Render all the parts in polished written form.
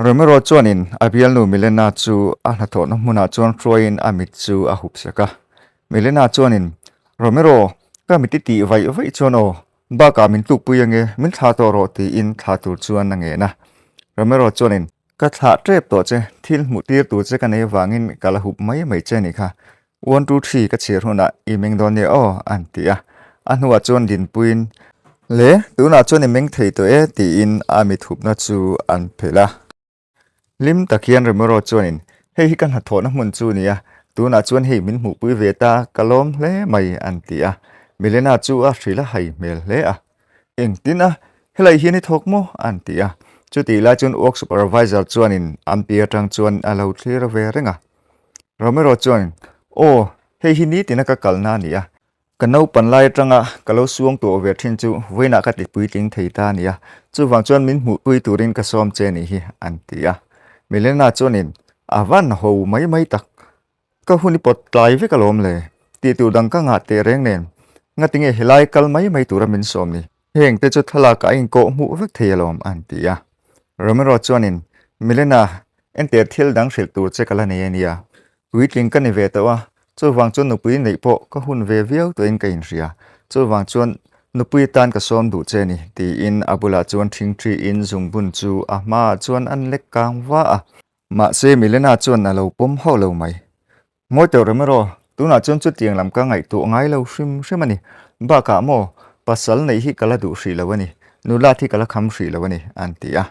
Romero chuanin a bialnu Milena chu a hnathawhna hmunah chuan hruaiin a mit chu a hup sak a. Milena chuanin, Romero, ka mit i tih vaih vaih chuan aw, bakah min tlukpui ange, min thlah tawh rawh tiin thlah tur chuan a ngen a. Romero chuanin, Ka thlah tep tawh che, thil hmuh tir tur che ka nei avangin ka la hup mai mai che a nih kha. One two three ka chhiar hunah i meng dawn nia aw, an ti a. A hnuah chuan Dinpuiin, Le, tunah chuan i meng thei tawh e tiin a mit hupna chu an phelh a. Hlim tak hian Romero chuanin, Hei hi ka hnathawhna hmun chu nia, tunah chuan hei min hmuhpui ve ta, ka lawm hle mai, an ti a. Milena chu a hrilh a hai hmel hle a. Engtin a, helai hian i thawk maw? an ti a. Chutih lai chuan work supervisor chuanin an pi atang chuan a lo thlir ve reng a. Romero chuan, Aw, hei hi nitina ka kalna a ni a. Ka naupan lai atanga ka lo suang tawh ve thin chu vawiinah ka ti puitling thei ta a ni a. Chuvang chuan min hmuhpui turin ka sawm che a nih hi, an ti a. Milena chuanin, A van ho mai mai tak. Ka hun i pawt tlai vek alawm le, tih tur dang ka ngah teh reng nen, ngatinge helai kal mai mai tura min sawm ni? Heng te chu thlalak ah a inkawh hmuh vek thei alawm a han ti a. Romero chuanin, Milena, entir thil dang hrilh tur che ka la nei a nia. Puitling ka ni ve tawh a, chuvang chuan nupui neih pawh ka hun ve viau tawhin ka inhria. Chuvang chuan nupui atan ka sawm duh che ni, tiin a bulah chuan ṭhingṭhiin zungbun chu a hmaah chuan an lek kang va a. Mahse Milena chuan a lo pawm hauh lo mai. Ngawi tawh Romero, tunah chuan chutiang lam ka ngaihtuah ngai lo hrim hrim a ni. Bakah maw, pasal neih hi ka la duh hrih lo a ni, nulat hi ka la kham hrih lo a ni, an ti a.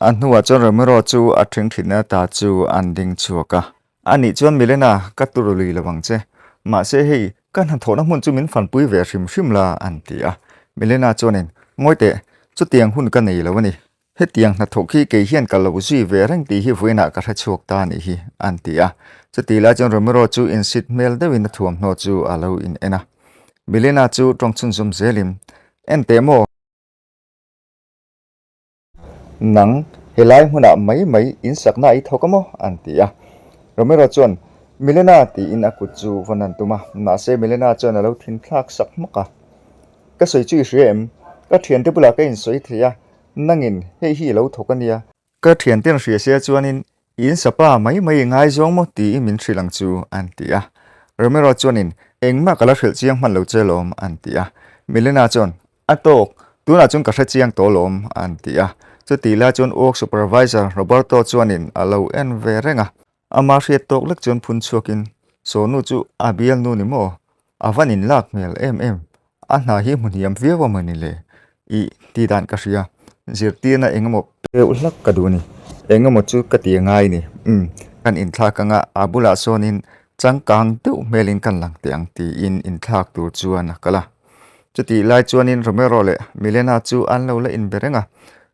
A hnuah chuan Romero chu a ṭhingṭhitna ta chu an ding chhuak a. Anih chuan Milena, ka turu lui lo ang che. Mahse hei, ka hnathawhna hmun chu min fanpui ve hrim hrim la, an ti a. Milena chuanin, Ngawi teh, chutiang hun ka nei lo a ni. Hetiang hnathawk hi kei hian ka lo zui ve reng tih hi vawiinah ka hre chhuak ta a nih hi, an ti a. Chutih lai chuan Romero chu insit hmel deuhin a thuamhnaw chu a lo in en a. Milena chu tawng chhunzawm zelin, En teh maw? Nang, helai hmunah mai mai insakna i thawk a maw? an ti a. Romero chuan, Milena tiin a kut chu vawn an tum a, mahse Milena chuan a lo thinthlak sak hmak a. Ka sawi chu i hria em? Ka thiante bulah ka insawi thei a, Nangin hei hi i lo thawk a nia. Ka thianten hria sia chuanin i insapa mai mai i ngaizawng maw tiin min hrilh ang chu, an ti a. Romero chuanin engmah ka la hrilh chiang hman lo che lawm, an ti a. Milena chuan, A tawk, tunah chuan ka hre chiang tawh lawm, an ti a. Chutih lai chuan work supervisor Roberto chuanin a lo en ve reng a. Ama hriat tawk lek chuan phun chhuakin, Sawnu chu a bialnu ni maw? A van inlak hmel em em. A hna hi hmu hniam viau a mawni le? Ih, tih dan ka hria. Zirtirna eng emaw peuh hlak ka duh a ni. Eng emaw chu ka ti angai ni. Umm, kan inthlak anga a bulah sawnin changkang deuh hmelin kan lang teh ang tiin inthlak tur chuan a kal a. Chutih lai chuanin Romero leh Milena chu an lo la inbe reng a.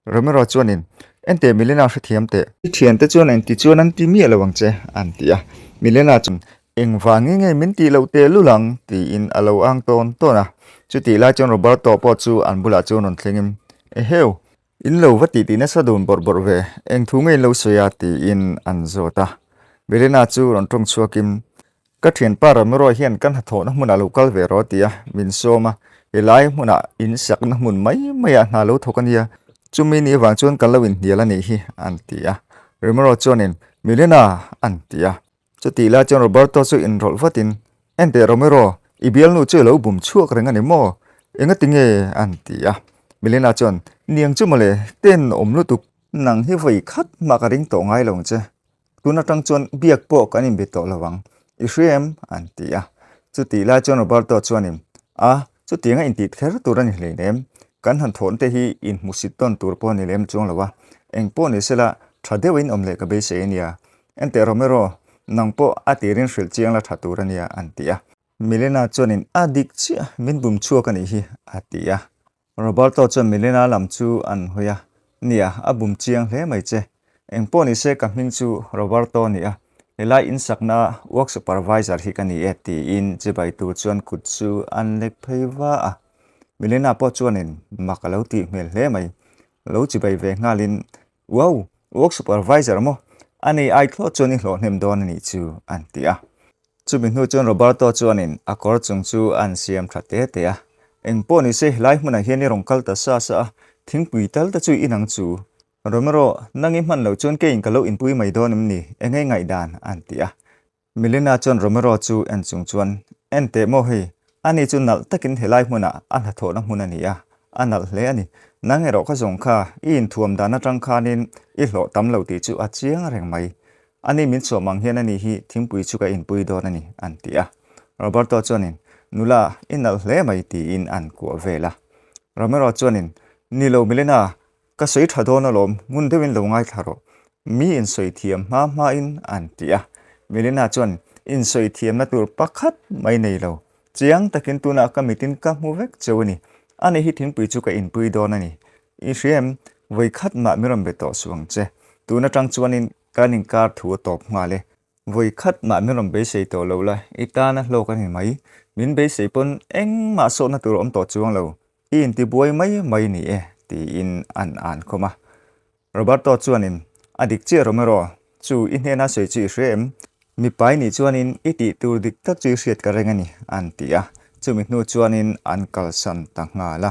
Romero chuanin, Enteh Milena hrethiam teh. I thiante chuan engti chuan an ti miah lo ang che, an ti a. Milena chuan, Engvang nge nge min tih loh teh lul ang? tiin a lo ang tawn tawn a. Chutih lai chuan Roberto pawh chu an bulah chuan rawn thlengin, Eheu, in lo va tih tih nasa dun bawrh bawrh ve, eng thu nge in lo sawi a? tiin an zawt a. Milena chu rawn tawng chhuakin, Ka thianpa Ramiro hian ka hnathawhna hmunah lo kal ve rawh ti a, min sawm a, helai hmunah in sakna hmun mai maiah hna lo thawk a nia, chumi ni avang chuan kan lo inhnial a nih hi, an ti a. Ramiro chuanin, Milena! an ti a. Chutih lai chuan Roberto chu inrawlh vatin, Enteh Romero, i bialnu chu i lo bum chhuak reng a ni maw? Engati nge? an ti a. Milena chuan, Niang chu mawle, ten awm lutuk. Nang hi vawi khat mah ka ring tawh ngai lo ang che. Tun atang chuan biak pawh kan inbe tawh lo ang. I hria em? an ti a. Chutih lai chuan Roberto chuanin, A, chutianga intih kher tur a ni hleinem. Kan han thawn te hi inhmusit tawn tur pawh a ni lem chuang lo a. Eng pawh ni sela, tha deuhin awm leh ka beisei a nia. Enteh Romero, nang pawh a tirin hrilh chiang la tha tur a nia, an ti a. Milena chuanin, A dik chiah, min bum chhuak a nih hi, a ti a. Roberto chuan Milena lam chu an hawi a, Nia, a bum chiang hle mai che. Eng pawh ni se ka hming chu Roberto a ni a, helai insakna work supervisor hi ka ni e, tiin chibai tur chuan kut chu an lek phei va a. Milena pawh chuanin mak a lo tih hmel hle mai. Lo chibai ve nghalin, Wow, work supervisor maw? A nei ai thlawt chuan i hlawh hnem dawn a nih chu, an ti a. Chumi hnu chuan Roberto chuanin a kawr chung chu an siam tha te te a. Eng pawh ni se helai hmunah hian i rawn kal ta sa sa a, thingpui tal te chu i inang chu. Romero, nang i hman loh chuan keiin ka lo inpui mai dawn em ni? Enge ngaihdan? An ti a. Milena chuan Romero chu en chung chuan, En teh maw hei, ani chu nalh takin helai hmunah a hnathawhna hmun a ni a, a nalh hle a ni. Nang erawh ka zawng kha, i inthuam dan atang khanin i hlawh tam lo tih chu a chiang reng mai. Ani min chhuah mang hian ani hi thingpui chu ka inpui dawn a ni, an ti a. Roberto chuanin, Nula, i nalh hle mai, tiin an kuah vel a. Romero chuanin, Ni lo Milena, ka sawi tha dawn alawm, ngun deuhin lo ngaithla rawh. Mi insawi thiam hma hmain, an ti a. Milena chuan, Insawi thiamna tur pakhat mai nei lo. Chiang takin tunah ka mitin ka hmu vek cheu a ni. Ani hi thingpui chu ka inpui dawn a ni. I hria em? Vawi khat mah mi rawn be tawh suh ang che. Tun atang chuanin kan inkar thu a tawp nghal e. Vawi khat mah min rawn beisei tawh lo la, i tana hlawk a ni mai. Min beisei pawn engmah sawhna tur a awm tawh chuang lo. I intibuai mai mai ni e, tiin an an khawm a. Roberto chuanin, A dik chiah Romero, chu i hnena sawi chu i hria em? Mipai nih chuanin i tih tur dik tak chu i hriat ka reng a ni, an ti a. Chumi hnu chuanin an kalsan ta nghal a.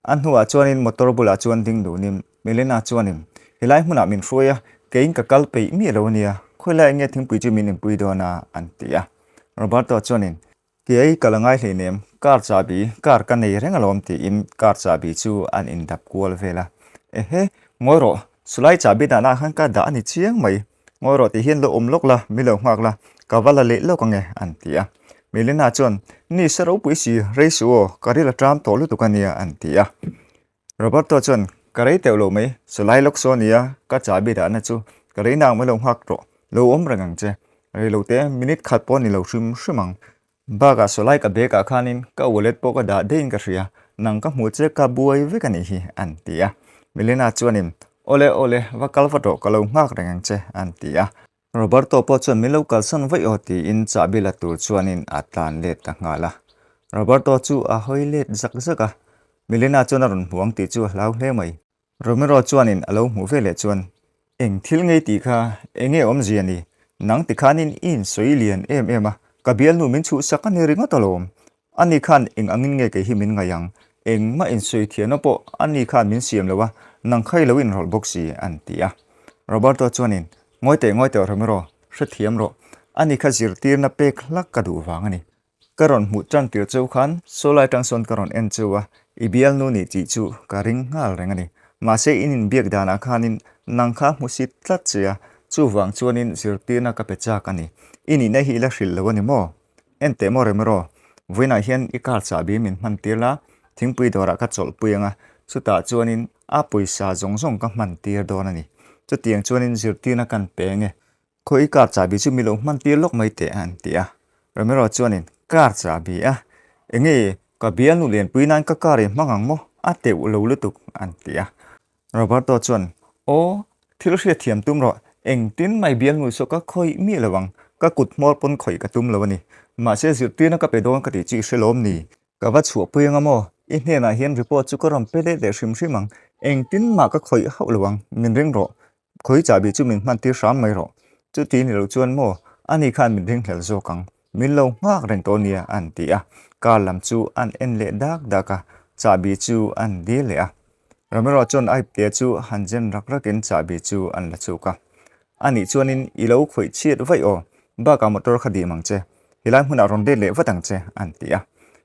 A hnuah chuanin motor bulah chuan ding dunin Milena chuanin, Helai hmunah min hruai a, keiin ka kal peih miah lo a nia, khawilai enge thingpui chu min inpui dawn a, an ti a. Roberto chuanin, Kei ka la ngai hleinem, car chahbi, car ka nei reng alawm tiin car chahbi chu an indap kual vel a. Ehe, ngawi rawh, sulai chahbi dahna ah khan ka dah a ni chiang mai. Ngawi rawh tih hian lo awm lawk la, mi lo nghak la, ka va la leh lawk ange, an ti a. Melina chuan, Ni se ropui si, rei suh aw, ka ril a ṭam tawh lutuk a nia, an ti a. Roberto chuan, Ka rei teuh lo mai, sulai lawk saw nia, ka chahbi dahna chu ka rei nang mai lo nghak rawh, lo awm reng ang che. Rei lo te, minute khat pawh ni lo hrim hrim ang. Bakah sawlai ka bag ah khanin ka wallet pawh ka dah deihin ka hria, nang ka hmuh che ka buai vek a nih hi, an ti a. Milena chuanin, Awle awle, va kal vat rawh, ka lo nghak reng ang che, an ti a. Roberto pawh chuan min lo kalsan vaih aw tiin chahbi la tur chuanin a tlan let ta nghal a. Roberto chu a hawi let zak zak a, Milena chuan a rawn hmu ang tih chu a hlau hle mai. Romero chuanin a lo hmuh veleh chuan, Eng thil ngei tih kha eng nge awmzia ni? Nang tikhanin i insawi lian em em a, ka bialnu min chhuhsak a ni ringawt alawm. Ani khan eng angin nge kei hi min ngaih ang? Engmah insawi thiamna pawh ani khan min siam lo a, nang kha i lo inrawlh bawk si, an ti a. Roberto chuanin, Ngawi teh, ngawi teh Romero, hrethiam rawh. Ani kha zirtirna pek hlak ka duh vang a ni. Ka rawn hmuh tan tir cheu khan Sawlai tang sawn ka rawn en cheu a, i bialnu nih tih chu ka ring nghal reng a ni. Mahse in inbiak danah khanin nang kha hmu sit tlat che a, chuvang chuanin zirtirna ka pe chak a ni. I nihna hi i la hrilh lo a ni maw? En teh maw Remero, vawiinah hian i car chahbi min hman tir la, thingpui dawrah ka chawlhpui ang a, chutah chuanin a pawisa zawng zawng ka hman tir dawn a ni. Chutiang chuanin zirtirna kan pe ang e. Khawi car chahbi chu mi lo hman tir lawk mai teh an ti a. Romero chuanin, Car chahbi a? Enge ka bialnu lianpui nan ka car i hmang ang maw? A teuh lo lutuk an ti a. Roberto chuan, Aw, thil hriatthiam tum rawh, engtin mai bialnu saw ka khawih miah lo ang, ka kut hmawr pawn khawih ka tum lo a ni. Mahse zirtirna ka pe dawn ka tih chu i hre lawm ni? Ka va chhuahpui anga maw? I hnenah hian report chu ka rawn pe let leh hrim hrim ang, engtin mah ka khawih hauh lo ang, min ring rawh. Khawi chahbi chu min hman tir hram mai rawh. Chuti ni lo chuan maw, ani khan min ringhlel zawk ang. Min lo nghak reng tawh nia an ti a. Car lam chu an en leh dak dak a, chahbi chu an dil leh a. Romero chuan a ipte chu han zen rak rakin chahbi chu an la chuk a. Anih chuanin i lo khawih chhiat vaih aw, bakah motor kha dim ang che. Helai hmunah rawn let leh vat ang che an ti a.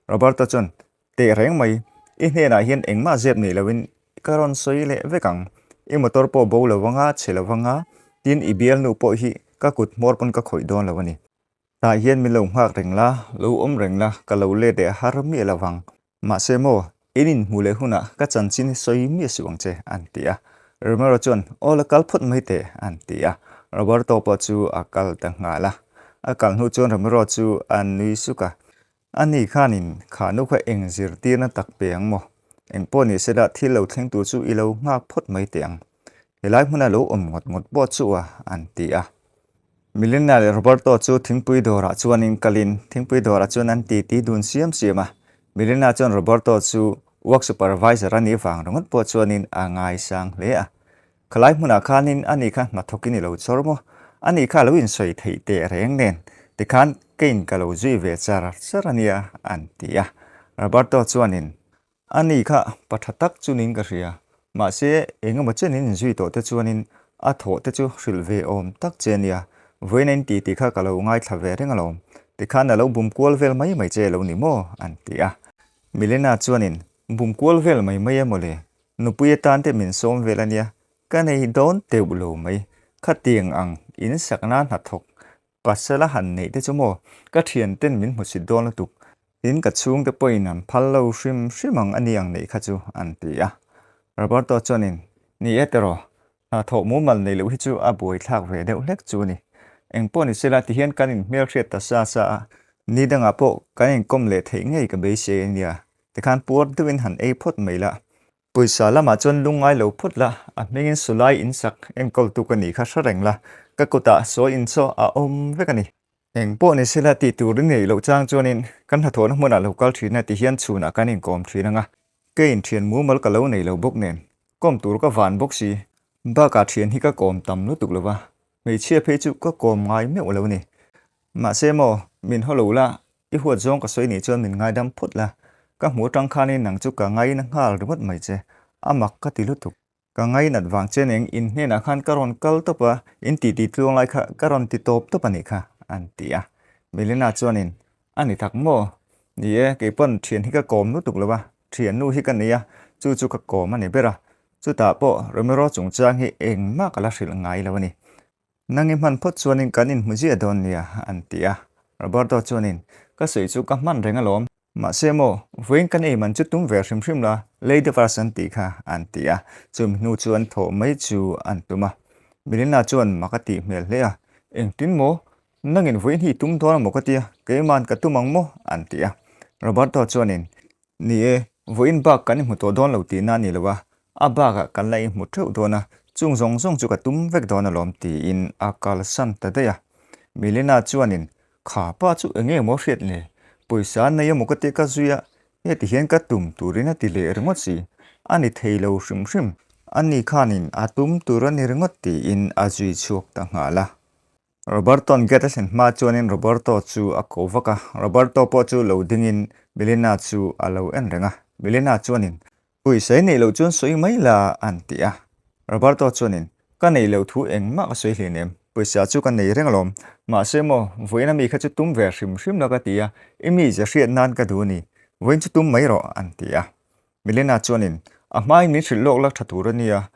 Roberto chuan Teh reng mai, i hnenah hian engmah zep nei loin ka rawn sawi leh vek ang. I motor pawh bo lo anga, chhe lo anga, tin i bialnu pawh hi ka kut hmawr pawn ka khawih dawn lo a ni. Tah hian min lo nghak reng la, lo awm reng la, ka lo let leh har miah lo vang. Mahse maw, in inhmuh leh hunah ka chanchin hi sawi miah suh ang che, an ti a. Romero chuan, Aw la kal phawt mai teh, an ti a. Roberto pawh chu a kal ta nghal a. A kal hnu chuan Romero chu a nui suk a. Ani khanin kha nu kha eng zirtirna tak pe ang maw? Eng pawh ni sela thil lo thleng tur chu i lo nghak phawt mai teh ang. Helai hmuna lo awm ngawt ngawt pawh chu a, an ti a. Milena leh Roberto chu thingpui dawrah chuanin kalin thingpui dawrah chuan an titi dun siam siam a. Milena chuan Roberto chu work supervisor a nih vang ringawt pawh chuanin a ngaisang hle a. Khalai hmunah khanin ani kha hnathawkin i lo chawr maw? Ani kha lo insawi theih teh reng nen, tikhan keiin ka lo zui ve char char a nia, an ti a. Roberto chuanin, Ani kha pa tha tak chu niin ka hria. Mahse, eng emaw chen in inzui tawh te chuanin a thawh te chu hrilh ve awm tak che ania. Vawiin a in ti tih kha ka lo ngaithla ve reng alawm. Tikhan a lo bum kual vel mai mai che lo ni maw? an ti a. Milena chuanin, Bum kual vel mai mai emaw le? Nupui atan te min sawm vel ania. Ka nei dawn teuh lo mai. Khatiang ang in sakna hnathawk Pasal a han neih te chu maw ka thian ten min hmusit dawn lutuk tin ka chhungte pawhin an phal lo hrim hrim ang a ni ang neih kha chu an ti a. Roberto chuanin, Ni e tiraw, hnathawh mumal neih loh hi chu a buaithlak ve deuh hlek chu a ni. Engpawh ni sela tihian kan inhmelhriat ta sa sa a, ni dangah pawh kan inkawm leh theih ngei ka beisei a nia, tikhan puar deuhin han ei phawt mai la. Pawisa lamah chuan lungngai lo phawt la, a hmingin Sulai insak enkawltu ka nih kha hre reng la, ka kutah sawi inchaw a awm vek a ni. Eng pawh ni sela tih tur i neih loh chang chuanin kan hnathawhna hmunah lo kal thin a ti hian chhunah kan inkawm thin ang a, ka inthian mumal ka lo nei lo bawk nen kawm tur ka van bawk si. Bakah thian hi ka kawm tam lutuk lo va, hmeichhia phei chu ka kawm ngai meuh lo a ni. Mahse maw, min haw lo la, I huat zawng ka sawi nih chuan min ngaidam phawt la, ka hmu atang khanin nang chu ka ngaina nghal ringawt mai che, a mak ka ti lutuk. Ka ngainat vang che neng in hnenah khan ka rawn kal tawp a, in titi tluang lai kha ka rawn ti tawp tawp a nih kha, an ti a. Melina chuanin, A ni tak maw? Ni e, kei pawn thian hi ka kawm lutuk lo a, thiannu hi ka nei a, chu chu ka kawm a ni ber a. Chutah pawh Romero chungchang hi engmah ka la hrilh ngai lo a ni. Nang i hman phawt chuanin kan inhmu ziah dawn nia, an ti a. Roberto chuanin, Ka sawi chu ka hman reng alawm. Mahse maw, vawiin kan ei man chu tum ve hrim hrim la, Lady First an tih kha, an ti a. Chumi hnu chuan thawh mai chu an tum a. Melina chuan mak a tih hmel hle a, Engtin maw? Nangin vawiin hi i tum dawn amaw ka tia, keima'n ka tum ang maw? an ti a. Roberto chuanin, Ni e, vawiin bak kan inhmu tawh dawn lo tihna a ni lo a, a bakah kan la inhmu theuh dawn a, chung zawng zawng chu ka tum vek dawn alawm tiin a kalsan ta daih a. Milena chuanin, Kha pa chu eng nge maw hriat le? Pawisa a nei emaw ka tih ka zui a, heti hian ka tum turin a ti leh ringawt si. A ni thei lo hrim hrim. Ani khanin a tum tur a ni ringawt tiin a zui chhuak ta nghal a. Roberto'n gate a thlen hma chuanin Roberto chu a ko vak a, Roberto pawh chu lo dingin Milena chu a lo en reng a, Milena chuanin, Pawisa i neih loh chuan sawi mai la, an ti a. Roberto chuanin, Ka neih loh thu engmah ka sawi hleinem, pawisa chu ka nei reng alawm, mahse maw, vawiin ami kha chu tum ve hrim hrim la ka ti a, i mizia hriat nan ka duh a ni, vawiin chu tum mai rawh, an ti a. Milena chuanin, A hmain min hrilh lawk lak tha tur a nia,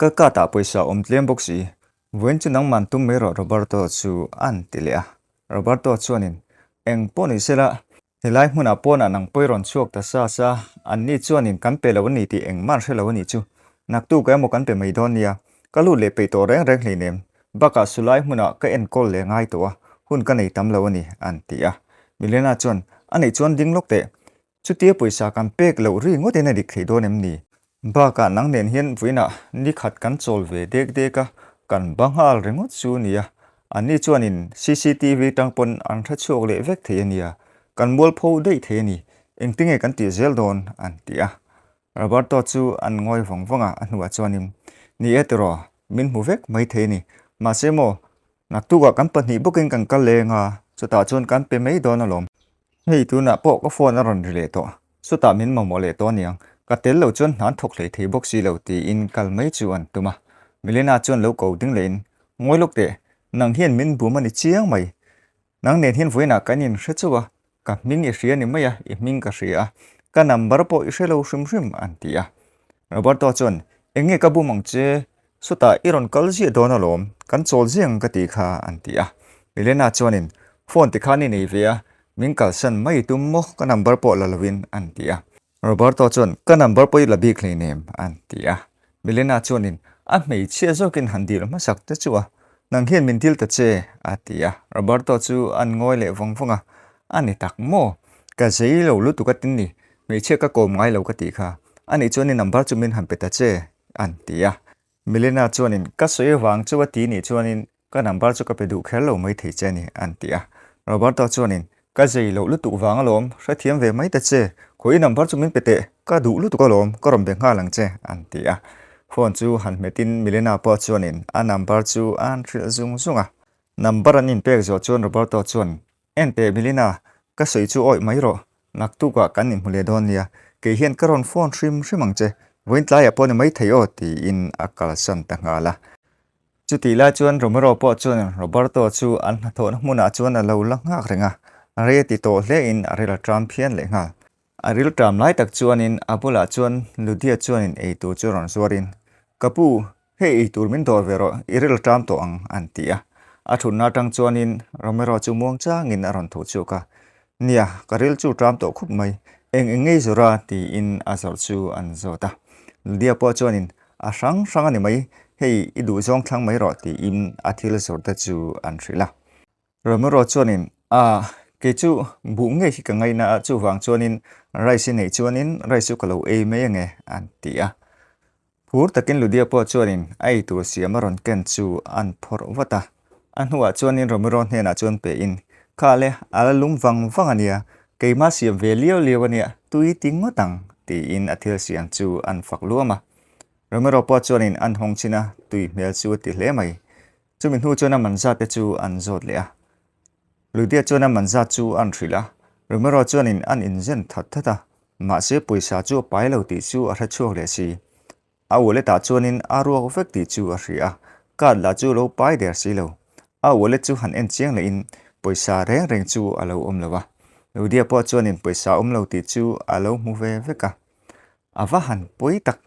ka kat ah pawisa awm tlem bawk si, Vawiin chu nangman tum mai rawh Roberto chu an ti leh a. Roberto chuanin, Eng pawh ni sela, helai hmunah pawnah nang pawi rawn chhuak ta sa sa, anni chuanin kan pe lo a ni tih engmah an hre lo a nih chu. Naktuk emaw kan pe mai dawn nia, ka lut leh peih tawh reng reng hleinem, bakah sulai hmunah ka enkawl leh ngai tawh a, hun ka nei tam lo a ni, an ti a. Milena chuan, A neih chuan ding lawk teh, Chutia pawisa kan pek loh ri ngawtin a dik thei dawn em ni? Bakah nang nen hian vawiinah ni khat kan chawl ve dek dek a, kan ba nghal ringawt chu nia. Anni chuanin cctv tang pawn an hre chhuak leh vek thei a nia, kan mualpho daih thei a ni, engtinge kan tih zel dawn? an ti a. Roberto chu an ngawi vawng vawng a, a hnuah chuanin, Ni e tiraw, min hmu vek mai thei a ni. Mahse maw, naktukah kan pahnih bawkin kan kal leng a, chutah chuan kan pe mai dawn alawm. Hei tunah pawh ka phone a rawn ri leh tawh, chutah min mamawh leh tawh aniang, ka tel lo chuan hna an thawk hlei thei bawk si lo tiin kal mai chu an tum a. Milena chuan lo ko ding lehin, Ngawi lawk teh, nang hian min bum a ni chiang mai. Nang nen hian vawiinah kan inhre chauh a, ka hming i hria ni mai a, i hming ka hria a, ka number pawh i hre lo hrim hrim an ti a. Roberto chuan, Eng nge ka bum ang che? Sawtah i rawn kal ziah dawn alawm, kan chawl ziah ang ka tih kha, an ti a. Milena chuanin, Phone ti khan i nei ve a, min kalsan mai i tum maw, ka number pawh la lovin, an ti a. Roberto chuan, Ka number pawh i la bik hleinem, an ti a. Milena chuanin, A hmeichhia zawkin han dil hmasak te chu a, nang hian min dil ta che, a ti a. Roberto chu an ngawi leh vawng vawng a, A ni tak maw? Ka zei lo lutuk a tin ni, hmeichhia ka kawm ngai lo ka tih kha. A nih chuan i number chu min han pe ta che, an ti a. Milena chuanin, Ka sawi avang chu a ti nih chuanin ka number chu ka pe duh kher lo mai thei che a ni, an ti a. Roberto chuanin, Ka zei loh lutuk vang alawm, hrethiam ve mai ta che, khawi i number chu min pe teh, ka duh lutuk alawm, ka rawn be nghal ang che, an ti a. Phone chu han hmetin Milena pawh chuanin a number chu an hrilh zung zung a. Number an inpek zawh chuan Roberto chuan, En teh Milena, ka sawi chu awih mai rawh, naktukah kan inhmu leh dawn nia, kei hian ka rawn phone hrim hrim ang che, Vawiin tlaiah pawh ni maithei aw tiin a kalsan ta nghal a. Chutih lai chuan Romero pawh chuan Roberto chu an hnathawhna hmunah chuan a lo la nghak reng a, rei a ti tawh hlein a ril a ṭam phian leh nghal. A ril ṭam lai tak chuanin a bulah chuan Ludia chuanin eitur chu rawn zuarin, Ka pu, hei eitur min dawr ve rawh, i ril ṭam tawh ang, an ti a. A ṭhutna aṭang chuanin Romero chu muang changin a rawn tho chhuak a, Nia, ka ril chu ṭam tawh khup mai, eng eng ngei zawrh a? tiin a zawrh chu an zawt a. Ludia pawh chuanin, A hrang hrang a ni mai, hei i duhzawng thlang mai rawh tiin a thil zawrh te chu an hrilh a. Romero chuanin, A, kei chu buh ngei hi ka ngaina a, chuvang chuanin rice i neih chuanin rice chu ka lo ei mai ange an ti a. Phur takin Ludia pawh chuanin a eitur siam a rawn ken chu an phawrh vat a. A hnuah chuanin Romero hnenah chuan pehin, Kha le, a la lum vang vang a nia, keimah siam ve liau liau a nia, tui ti ngawt ang, tiin a thil siam chu an fak luam a. Romero pawh chuanin an hawng chin a, tui hmel chu a ti hle mai. Chumi hnu chuan a man zat te chu an zawt leh a. Ludia chuan a man zat chu an hrilh a, Romero chuanin an inzen that that a, mahse pawisa chu a pai lo tih chu a hre chhuak leh si. A wallet ah chuanin a ruak vek tih chu a hria a, card lah chu lo pai der si lo. A wallet chu han en chiang lehin pawisa reng reng chu a lo awm lo a. Ludia pawh chuanin pawisa awm lo tih chu a lo hmu ve vek a. A va han pawi tak,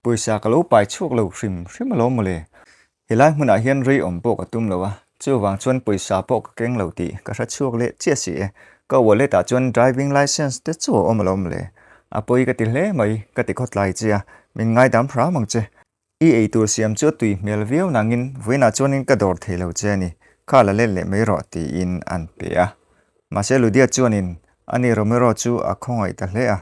pawisa ka lo pai chhuak lo hrim hrim alawm mawle. Helai hmunah hian rei awm pawh ka tum lo a, chuvang chuan pawisa pawh ka keng lo tih ka hre chhuak leh chiah si e. Ka wallet ah chuan driving licence te chu a awm alawm le. A pawi ka ti hle mai, ka ti khawtlai che a, min ngaidam hram ang che. I eitur siam chu a tui hmel viau nangin vawiinah chuanin ka dawr thei lo che a ni, kha la let leh mai rawh tiin an pe a. Mahse Ludia chuanin ani Romero chu a khawngaih ta hle a,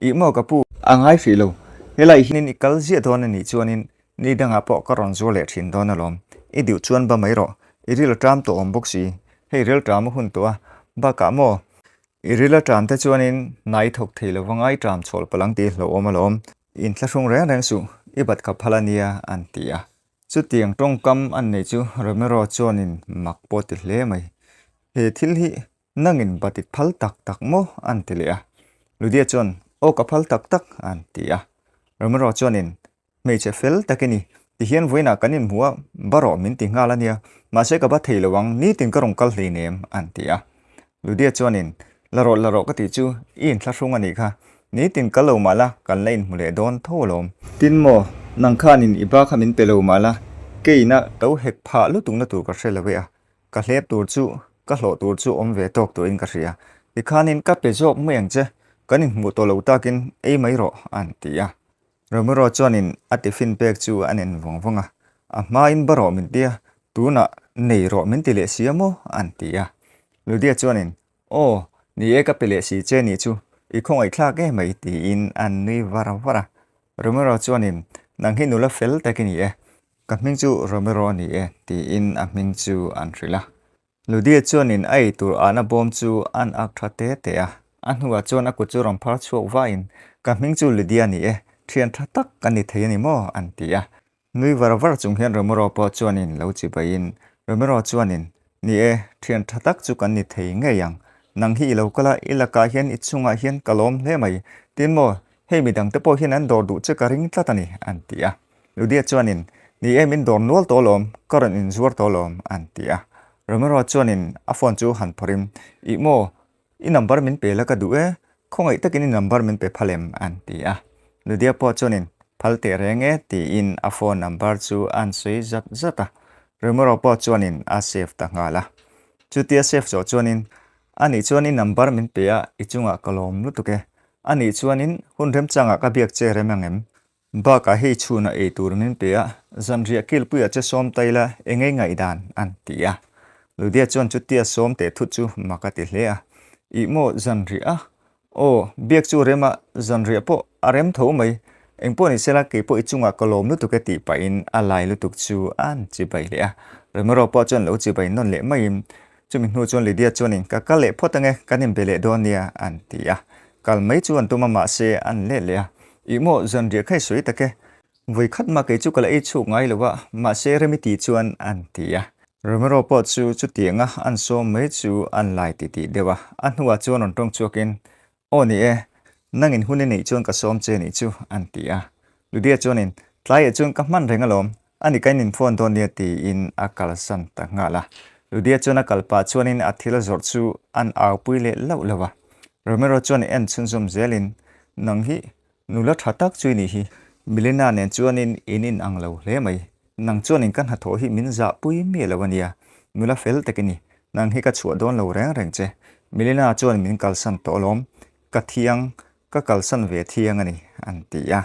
Ih maw ka pu? A ngai hrih lo, helai hianin i kal ziah dawn a nih chuanin ni dangah pawh ka rawn zuar leh thin dawn alawm. I duh chuan ba mai rawh, i ril a ṭam tawh awm bawk si, hei ril ṭam a hun tawh a, bakah maw? I ril a ṭam te chuanin hna i thawk thei lo va ngai ṭam chhawl palh ang tih hlauhawm alawm. Inthlahrung reng reng suh, i bat kha phal a nia an ti a. Chutiang tawngkam an nei chu Romero chuanin mak pawh ti hle mai. He thil hi nangin batit phal tak tak maw? an ti leh a. Ludia chuan, Aw ka phal tak tak an ti a. Romero chuanin, Hmeichhe fel tak i ni, tihian vawiinah kan inhmu a, ba rawh min ti nghal a nia, mahse ka ba thei lo ang, nitin ka rawn kal hleinem an ti a. Ludia chuanin, La rawh la rawh ka tih chu i inthlahrung a nih kha, nitin kal lo mah la kan la inhmu leh dawn tho alawm. Tin maw, nang khanin i ba kha min pe lo mah la, keina to hek phah lutukna tur ka hre lo e a, ka hlep tur chu ka hlawh tur chu awm ve tawk turin ka hria, tikhanin ka pe zawk mai ang che, kan inhmuh tawh lo takin ei mai rawh an ti a. Romero chuanin a tiffin pek chu a nen vawng vawng a, A hmain ba rawh min ti a, tunah nei rawh min ti leh si a maw? an ti a. Ludia chuanin, Aw, ni e ka pe leh si che nih chu, i khawngaihthlak em mai tiin an nui var var a. Romero chuanin, Nang hi nula fel tak i ni e, ka hming chu Romero a ni e tiin a hming chu an hrilh a. Ludia chuanin a eitur ahna bawm chu an ak tha te te a, a hnuah chuan a kut chu rawn phar chhuak vahin, Ka hming chu Ludia ni e, thian tha tak ka ni thei a ni maw? an ti a. Nui var var chung hian Romero pawh chuanin lo chibaiin, Romero chuanin, Ni e, thian tha tak chu kan ni thei ngei ang. Nang hi i lo kal a, i lakah hian i chungah hian ka lawm hle mai. Tin maw, hei midangte pawh hian an dawr duh che ka ring tlat a ni, an ti a. Ludia chuanin, Ni e, min dawr nual tawh alawm, ka rawn inzuar tawh alawm, an ti a. Romero chuanin a phone chu han phawrhin, Ih maw, i number min pe la ka duh e, khawngaih takin i number min pe phal em? an ti a. Ludia pawh chuanin, Phal teh reng e, tiin a phone number chu an sawi zat zat a. Romero pawh chuanin a save ta nghal a. Chutia save zawh chuanin, Anih chuan i number min pe a, i chungah ka lawm lutuk e. Anih chuanin hun remchangah ka biak che rem ang em? Bakah hei chhunah ei tur min pe a, zanriah kilpuiah che sawm ta ila engei ngaihdan an ti a. Ludia chuan chutia sawm teh thut chu mak a ti hle a. Ih maw zanriah a? Aw, biak chu rem a, zanriah pawh a rem tho mai. Engpawh ni sela kei pawh i chungah ka lawm lutuk e tih pahin a lai lutuk chu an chibai leh a. Romero pawh chuan lo chibai nawn leh maiin chumi hnu chuan Lydia chuanin ka kal leh phawt ange, kan inbe leh dawn nia an ti a. Kal mai chu an tum a mahse an let leh a. Ih maw, zanriah kha i sawi tak e. Vawi khat mah kei chu ka la ei chhuk ngai lo a, mahse remi tih chuan an ti a. Romero pawh chu chutianga an sawm mai chu an lai titih deuh a. A hnuah chuan rawn tawng chhuakin, Aw ni e, nangin hun i neih chuan ka sawm che nih chu, an ti a. Ludia chuanin, Tlaiah chuan ka hman reng alawm, ani ka in phone dawn nia tiin a kalsan ta nghal a. Ludia chuan a kal pah chuanin a thil zawrh chu an aupui leh lauh lauh a. Romero chuan en chhunzawm zelin, Nang hi nula tha tak chu i nih hi, Milena nen chuanin in in ang lo hle mai. Nang chuanin ka hnathawh hi min zahpui miah lo ania, nula fel tak i ni. Nang hi ka chhuah dawn lo reng reng che. Milena chuan min kalsan tawh alawm, ka thiang, Ka kalsan ve thiang a ni, an ti a.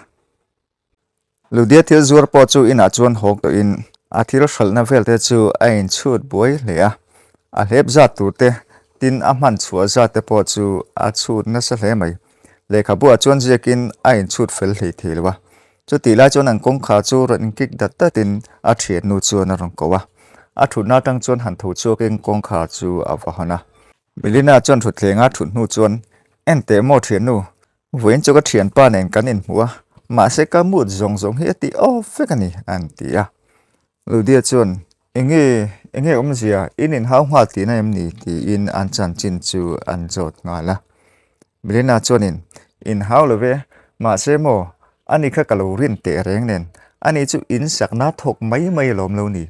Ludia thil zuar pawh chu inah chuan hawk tawhin a thil hralhna velte chu a inchhut buai hle a. A hlep zat tur te, tin a hman chhuah zat te pawh chu a chhut nasa hle mai. Lehkhabuah chuan ziakin a inchhut fel hlei thei lo a. Chutih lai chuan an kawngkhar chu rawn inkik dat datin a thiannu chuan a rawn ko a. A thutna atang chuan han tho chhuakin kawngkhar chu a va hawn a. Melina chuan thutthleng a thut hnu chuan, En teh maw thiannu, vawiin chu ka thianpa nen kan inhmu a, mahse ka mood zawng zawng hi a tih awp vek a ni, an ti a. Ludia chuan, Enge, enge awmzia, in inhau nghal tihna em ni? tiin an chanchin chu an zawt nghal a. Melina chuanin, Inhau lo ve, mahse maw, ani kha ka lo rin teh reng nen, ani chu insakna thawk mai mai alawm lo ni.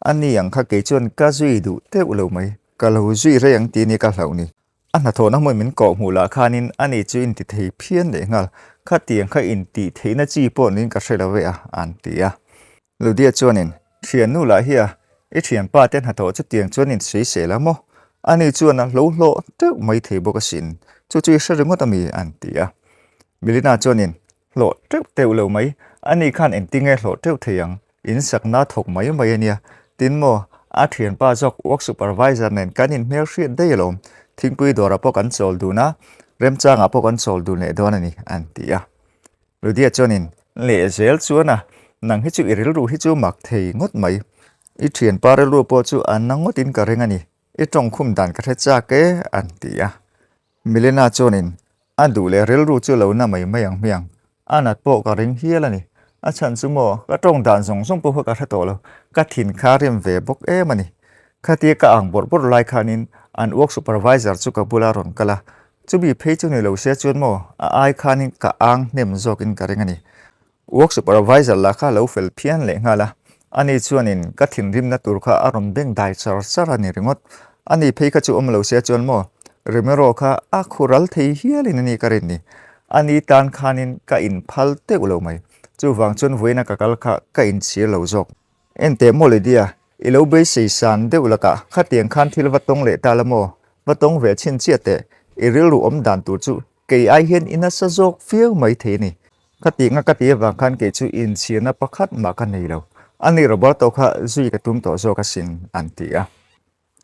A ni ang kha kei chuan ka zui duh teuh lo mai. Ka lo zui rei ang tih ni ka hlauh ni. A hnathawhna hmun min kawh hmuh lah khanin a ni chu inti thei phian leh nghal. Khatiang kha intih theihna chi pawh niin ka hre lo ve a, an ti a. Ludia chuanin, Thiannu lah hi a, i thianpa te hnathawh chutiang chuan insawisel a maw? A ni chuan a hlo hlawh teuh mai thei bawk asin. Chu chu i hre ringawt a mi? an ti a. Melina chuanin, Hlawh teuh teuh lo mai, a ni khan engtinge hlawh teuh thei ang? In sakna thawk mai mai a nia. Tin maw, a thianpa zawk work supervisor nen kan inhmel hriat daih alawm. Thingpui dawrah pawh kan chawl dun a, remchangah pawh kan chawl dun leh dawn a ni, an ti a. Ludia chuanin, Leh zel chuan a, nang hi chu i rilru hi chu mak thei ngawt mai. I thianpa rilru pawh chu a na ngawtin ka ring a ni. I tawngkhum dan ka hre chak e, an ti a. Milena chuanin a duh leh rilru chu lo na mai mai ang hmiang. A nat pawh ka ring hial a ni. A chhan chu maw, ka tawng dan zawng zawng pawh kha ka hre tawh lo. Ka thin kha rim ve bawk em a ni. Khatia ka ang bawrh bawrh lai khanin an work supervisor chu ka bula rawn kal a. Chumi phei chu ni lo se chuan maw, a ai khanin ka ang hnem zawkin ka ring a ni. Work supervisor lah kha a lo fel phian leh nghal a, ani chuanin ka thinrimna tur kha a rawn beng dai char char a ni ringawt. Ani phei kha chu awm lo se chuan maw, Romero kha a khural thei hialin a ni ka rin ni. Ani tan khanin ka inphal teuh lo mai. Chuvang chuan vawiina ka kal kha ka inchhir lo zawk. Enteh maw Lydia, i lo beisei san deuh lakah khatiang khan thil va tawng leh ta la maw? Va tawng ve chhin chiah teh, i rilru awm dan tur chu kei ai hian i nasa zawk viau mai thei a ni. Ka tih nga ka tih avang khan kei chu inchhirna pakhat mah ka nei lo. Ani Roberto kha zui ka tum tawh zawk asin, an ti a.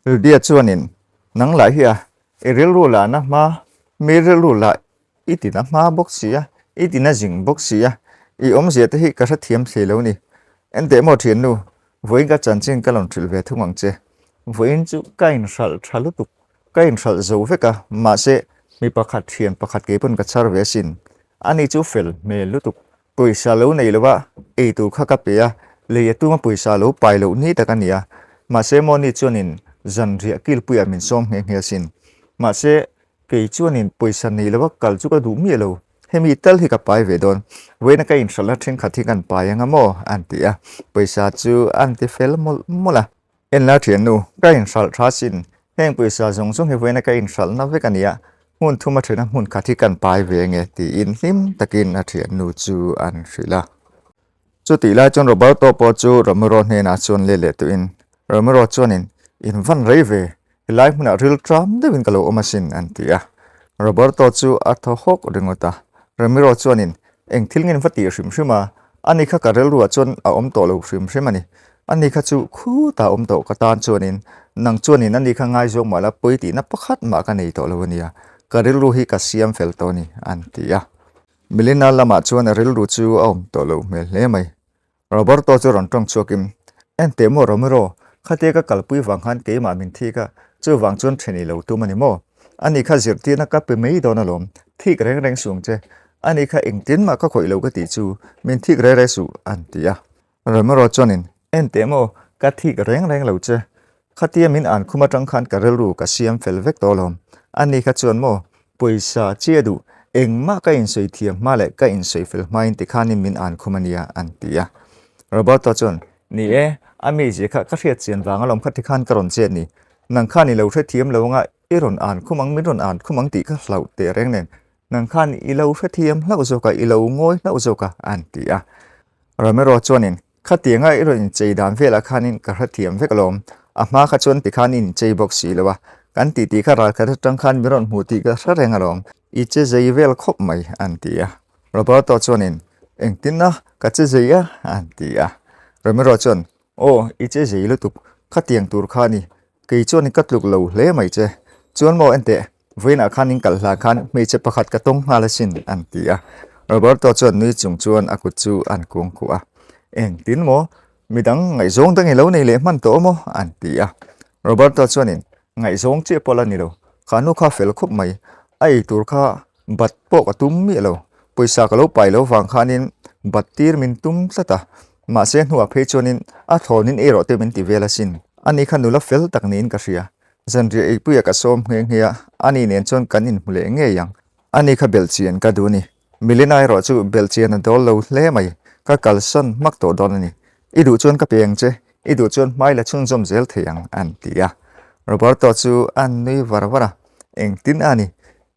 Lydia chuanin, Nang lah hi a, i rilru lah na hma, mi rilru lah i ti na hma bawk si a, i ti na zing bawk si a, i awmzia te hi ka hrethiam thei lo ni. Enteh maw thiannu, vawiin ka chanchin ka rawn hrilh ve thung ang che. Vawiin chu ka inhralh tha lutuk, ka inhralh zo vek a, mahse mi pakhat thian pakhat kei pawn ka chhar ve asin. Ani chu fel hmel lutuk, pawisa lo nei lova ei tur kha ka pe a, lei a tuma pawisa lo pai loh ni tak a ni a. Mahse Moni chuanin zanriah kilpuiah min sawm nghe nghe asin. Mahse kei chuanin pawisa nei lova kal chu ka duh miah lo, hemi tal hi ka pai ve dawn. Vawiina ka inhralhna thenkhat hi kan pai anga maw? an ti a, pawisa chu an ti fel mawlh mawlh a. Enla thiannu, ka inhralh tha sin. Heng pawisa zawng zawng hi vawiina ka inhralhna vek a nia, hmun thum a thena hmun khat hi kan pai ve nge tiin hlim takin a thiannu chu an hrilh a. Chutih lai chuan Roberto pawh chu Romero hnenah chuan let leh tuhin, Romero chuanin, In van rei ve, helai hmunah ril tram deuhin ka lo awm asin, an ti a. Roberto chu a thaw hawk ringawt a. Romero chuanin, Eng thil ngen va tih hrim hrim a, ani kha ka rilruah chuan a awm tawh lo hrim hrim a ni. Ani kha chu khutah awm tawh ka tan chuanin nang chuanin ani kha ngaizawng mah la pawi tihna pakhat mah ka nei tawh lo a nia, ka rilru hi ka siam fel tawh a ni, an ti a. Melina lamah chuan a rilru chu a awm tawh lo hmel hle mai. Roberto chu rawn tawng chhuakin, Enteh maw Romero, khatia ka kalpui vang khan keimah min thik a, chuvang chuan then i lo tum a ni maw? Ani kha zirtirna ka pe mai dawn alawm, thik reng reng suh ang che. Ani kha engtin mah ka khawih lo ka tih chu, min thik reng reng suh, an ti a. Romero chuanin, Enteh maw, ka thik reng reng lo che. Khatia min an khum atang khan ka rilru ka siam fel vek tawh alawm. Ani kha chuan maw, pawisa chiah duh, Engmah ka insawi thiam hma leh ka insawi fel hmain tikhanin min an khum a nia, an ti a. Roberto chuan, Ni e, a mizia kha ka hriat chian vang alawm kha tikhan ka rawn chet ni. Nang khan i lo hrethiam lo anga i rawn an khum ang, min rawn an khum ang tih ka hlauh teh reng nen. Nang khan i lo hrethiam hlauh zawk a, i lo ngawi hlauh zawk a, an ti a. Romero chuanin, Khatianga i rawn inchei dan velah khanin ka hrethiam vek alawm. A hma kha chuan tikhan i inchei bawk si lo a, kan titi kha ralkhat atang khan min rawn hmu tih ka hre reng alawm. I che zei vel khawp mai, an ti a. Roberto chuanin, Engtin a, ka che zei a, an ti a. Romero chuan, Aw, i che zei lutuk, khatiang tur kha a ni. Kei chuan ka tluk lo hle mai che. Chuan maw enteh, Vawiinah khan in kalh hlan khan hmeichhe pakhat ka tawng nghal asin, an ti a. Roberto chuan nui chung chuan a kut chu an kuang khuh a. Engtin maw? Midang ngaihzawng dang i lo nei leh hman tawh maw? an ti a. Roberto chuanin, Ngaihzawng chiah pawh la ni lo. Kha nu kha fel khup mai. A ei tur kha bat pawh ka tum miah lo. Pawisa ka lo pai lo vang khanin bat tir min tum tlat a. Mahse hnuah phei chuanin a thlawnin ei rawh te min ti vel asin. Ani kha nula fel tak niin ka hria. Zanriah eipuia ka sawm nghe nghe a, ani nen chuan kan inhmu leh ngei ang. Ani kha belhchian ka duh a ni. Milena erawh chu belhchian a dawl lo hle mai. Ka kalsan hmak tawh dawn a ni. I duh chuan ka pe ang che, i duh chuan hmai la chhunzawm zel thei ang, an ti a. Roberto chu a nui var var a, Engtin a ni?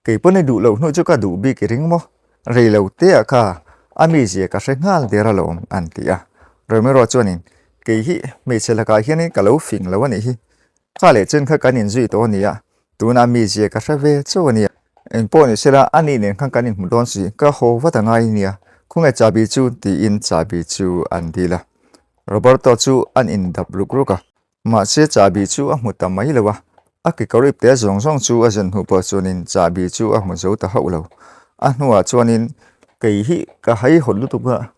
Kei pawn i duh loh hnu chu ka duh bik i ring maw? Rei lo te ah kha a mizia ka hre nghal der alawm, an ti a. Romero chuanin, Kei hi hmeichhe lakah hianin ka lo fing lo a nih hi. Kha leh chen kha kan inzui tawh a ni a, tunah mizia ka hre ve chauh a nia. Engpawh ni sela, a nih nen khan kan inhmu dawn si, ka haw vat a ngai nia. Khawnge chahbi chu? tiin chahbi chu an dil a. Roberto chu an indap ruk ruk a, mahse chahbi chu a hmu ta mai lo a. A kekawr ipte zawng zawng chu a zen hnu pawh chuanin chahbi chu a hmu zo ta hauh lo. A hnuah chuanin, Kei hi ka haihawt lutuk a,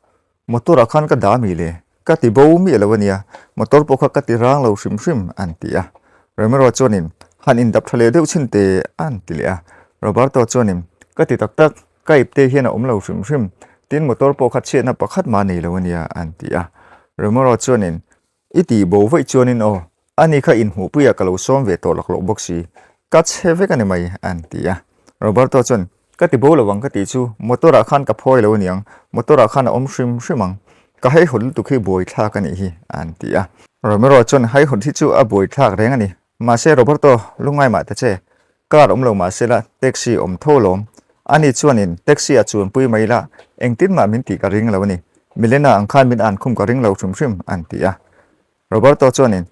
Motor ah khan ka dah mi le? Ka ti bo miah lo a nia, motor pawh kha ka ti rang lo hrim hrim an ti a. Romero chuanin, Han indap tha leh deuh chhin te an ti leh a. Roberto chuanin, Ka ti tak tak, ka ipte hian a awm lo hrim hrim, tin motor pawh kha chhiatna pakhat mah nei lo a nia an ti a. Romero chuanin, I tih bo vaih chuanin aw, ani kha inhmuhpuiah ka lo sawm ve tawh laklawh bawk si, ka chhe vek a ni mai, an ti a. Roberto chuan, Ka ti bo lo ang ka tih chu, motor ah khan ka phawi lo aniang, motor ah khan a awm hrim hrim ang, ka haihawt lutuk hi buaithlak a nih hi, an ti a. Romero chuan, Haihawt hi chu a buaithlak reng a ni, mahse Roberto, lungngai mah ta che, car awm lo mahse la taxi awm tho alawm, ani chuanin taxi a chuanpui mai la, engtin mah min tih ka ring lo a ni, Milena ang khan min ankhum ka ring lo hrim hrim, an ti a. Roberto chuanin,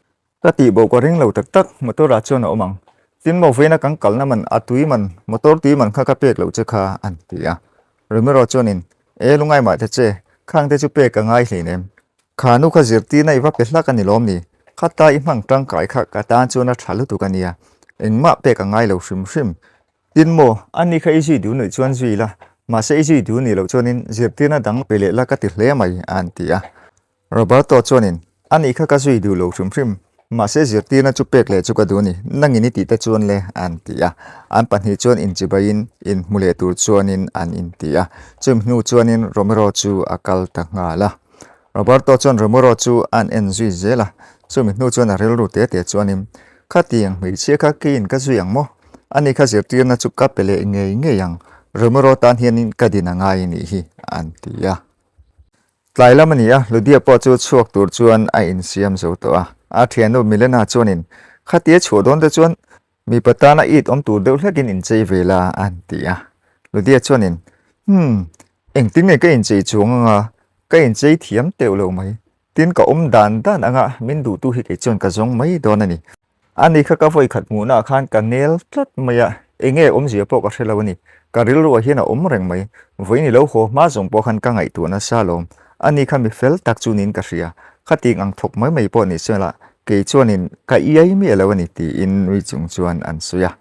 Ka tih bo ka ring lo tak tak, motor ah chuan a awm ang. Tin maw vawiina kan kalna man a tui man, motor tui man kha ka pek loh che kha, an ti a. Romero chuanin, E lungai mah ta che, khang te chu pek ka ngai hleinem. Kha nu kha zirtirna i va pe hlak a ni lawm ni? Kha ta i hmang tangkai kha ka tan chuan a tha lutuk a nia, engmah pek a ngai lo hrim hrim. Tin maw, ani kha i zui duh nuih chuan zui la, mahse i zui duh nih loh chuanin zirtirna dang pe leh la ka ti hle mai, an ti a. Roberto chuanin, Ani kha ka zui duh lo hrim hrim, mahse zirtirna chu pek leh chu ka duh a ni, nangin i tih te chuan le, an ti a. An pahnih chuan inchibaiin inhmu leh tur chuanin an inti a. Chumi hnu chuanin Romero chu a kal ta nghal a. Roberto chuan Romero chu an en zui zel a, chumi hnu chuan a rilru te te chuanin, Khatiang hmeichhia kha keiin ka zui ang maw? Ani kha zirtirna chu ka pe leh ngei ngei ang, Romero tan hianin ka din a ngai nih hi, an ti a. Tlai lam a ni a, Ludia pawh chu chhuak tur chuan a insiam zo tawh a. A thiannu Milena chuanin, Khatia chhuah dawn te chuan mipa tana it awm tur deuh hlekin inchei ve la, an ti a. Ludia chuanin, Hmm, engtin nge ka inchei chuang anga, ka inchei thiam teuh lo mai. Tin, ka awm dan dan anga min duhtu hi kei chuan ka zawng mai dawn a ni. Ani kha ka vawi khat hmuhnaah khan ka nel tlat mai a, enge awmzia pawh ka hre lo a ni. Ka rilruah hian a awm reng mai. Vawiin i lo haw hma zawng pawh khan ka ngaihtuah nasa alawm. Ani kha mi fel tak chu niin ka hria. Khating ang thawk mai mai pawh ni sela, kei chuanin ka iai miah lo a ni tiin nui chung chuan an sawi a.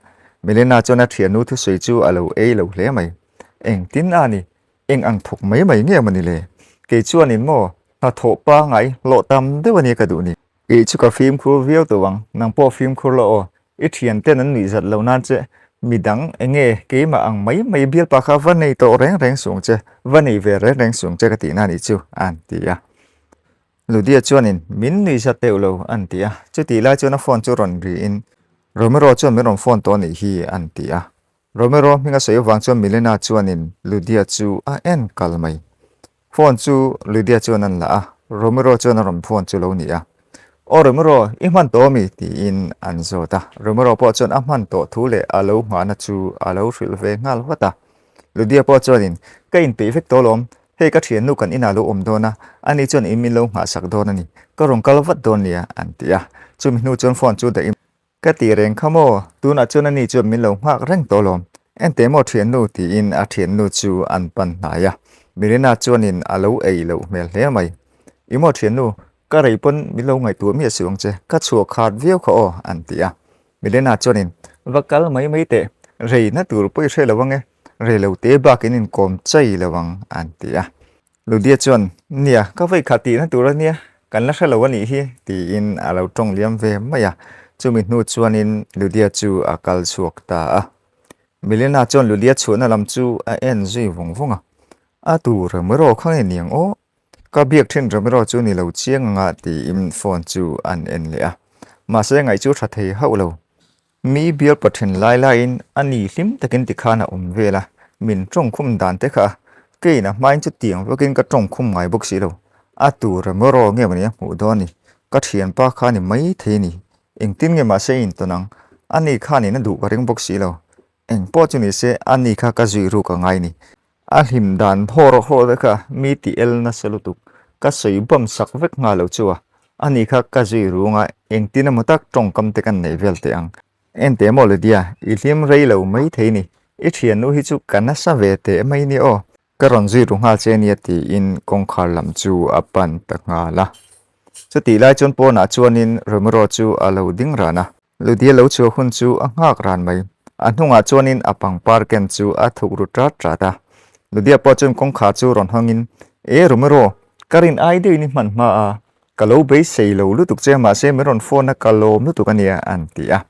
Milena chuan a thiannu thusawi chu a lo ei lo hle mai. Engtin a ni? Eng ang thawk mai mai nge maw ni le? Kei chuanin maw hnathawh pangai hlawh tam deuh a nia ka duh ni. Kei chu ka fimkhur viau tawh ang, nang pawh fimkhur la aw. I thian ten an nuih zat lo nan che, midang enge keimah ang mai mai bialpa kha va nei tawh reng reng suang che, va nei ve reng reng suang che ka tihna a nih chu, an ti a. Ludia chuanin min nuih zat deuh lo, an ti a. Chutih lai chuan a phone chu rawn riin, Romero chuan min rawn phone tawh a nih hi, an ti a. Romero hming a sawi avang chuan Milena chuanin Ludia chu a en kal mai. Phone chu Ludia chuan an la a, Romero chuan a rawn phone chu lo ni a. Aw Romero, i hman tawh ami? tiin an zawt a. Romero pawh chuan a hman tawh thu leh a lo nghahna chu a lo hrilh ve nghal vat a. Ludia pawh chuanin, Ka inpeih vek tawh alawm, hei ka thiannu kan inah lo awm dawn a, ani chuan in min lo nghahsak dawn a ni, ka rawn kal vat dawn nia, an ti a. Chumi hnu chuan phone chu dahin. Ka ti reng kha maw? Tunah chuan ani chuan min lo nghak reng tawh alawm. Enteh maw thiannu? tiin a thiannu chu an pan hnai a. Milena chuanin a lo ei loh hmel hle mai. I maw thiannu, ka rei pawn min lo ngaihtuah miah suh ang che, ka chhuah khat viau kha aw, an ti a. Milena chuanin, Va kal mai mai teh, rei na tur pawh i hre lo ang e, rei lo te bakin inkawm chai lo ang, an ti a. Ludia chuan, Nia, ka vawi khat tihna tur a nia, kan la hre lo a nih hi, tiin a lo tawng liam ve mai a. Chumi hnu chuanin Ludia chu a kal chhuak ta a. Milena chuan Ludia chhuahna lam chu a en zui vawng vawng a. A tu Romero kha nge niang aw? Ka biak thin Romero chu ni lo chiang anga tiin phone chu an en leh a. Mahse ngaih chu tha thei hauh lo. Mi bial pathin lai laiin a ni hlim takin tikhan a awm vel a, min tawngkhum dan te kha keiin a hmain chutiang vakin ka tawngkhum ngai bawk si lo. A tur emaw nge mawni a hmuh dawn ni, ka thianpa kha ni mai thei a ni. Engtin nge mahse i intawn ang? A ni khanin a duh ka ring bawk si lo. Eng pawh chu ni se a ni kha ka zui ruk a ngai ni. A hlim dan haw rawh haw te kha mi ti el nasa lutuk, ka sawi bawm sak vek nghal lo chu a, ani kha ka zui rung a, engtin emaw tak tawngkam te kan neih vel teh ang. Enteh maw Lydia, i hlim rei lo mai thei ni, i thiannu hi chu ka nasa ve teh mai ni aw, ka rawn zui ru nghal che ania tiin kawngkhar lam chu a pan ta nghal a. Chutih lai chuan pawnah chuanin Romero chu a lo ding ran a. Ludia lo chhuah hun chu a nghak ran mai. A hnungah chuanin a pangpar ken chu a thuk ru tat tat a. Ludia pawh chuan kawngkhar chu rawn hawngin, E Romero, ka rin ai deuhin i hman hma a, ka lo beisei lo lutuk che mahse min rawn phone a ka lawm lutuk a nia an ti a.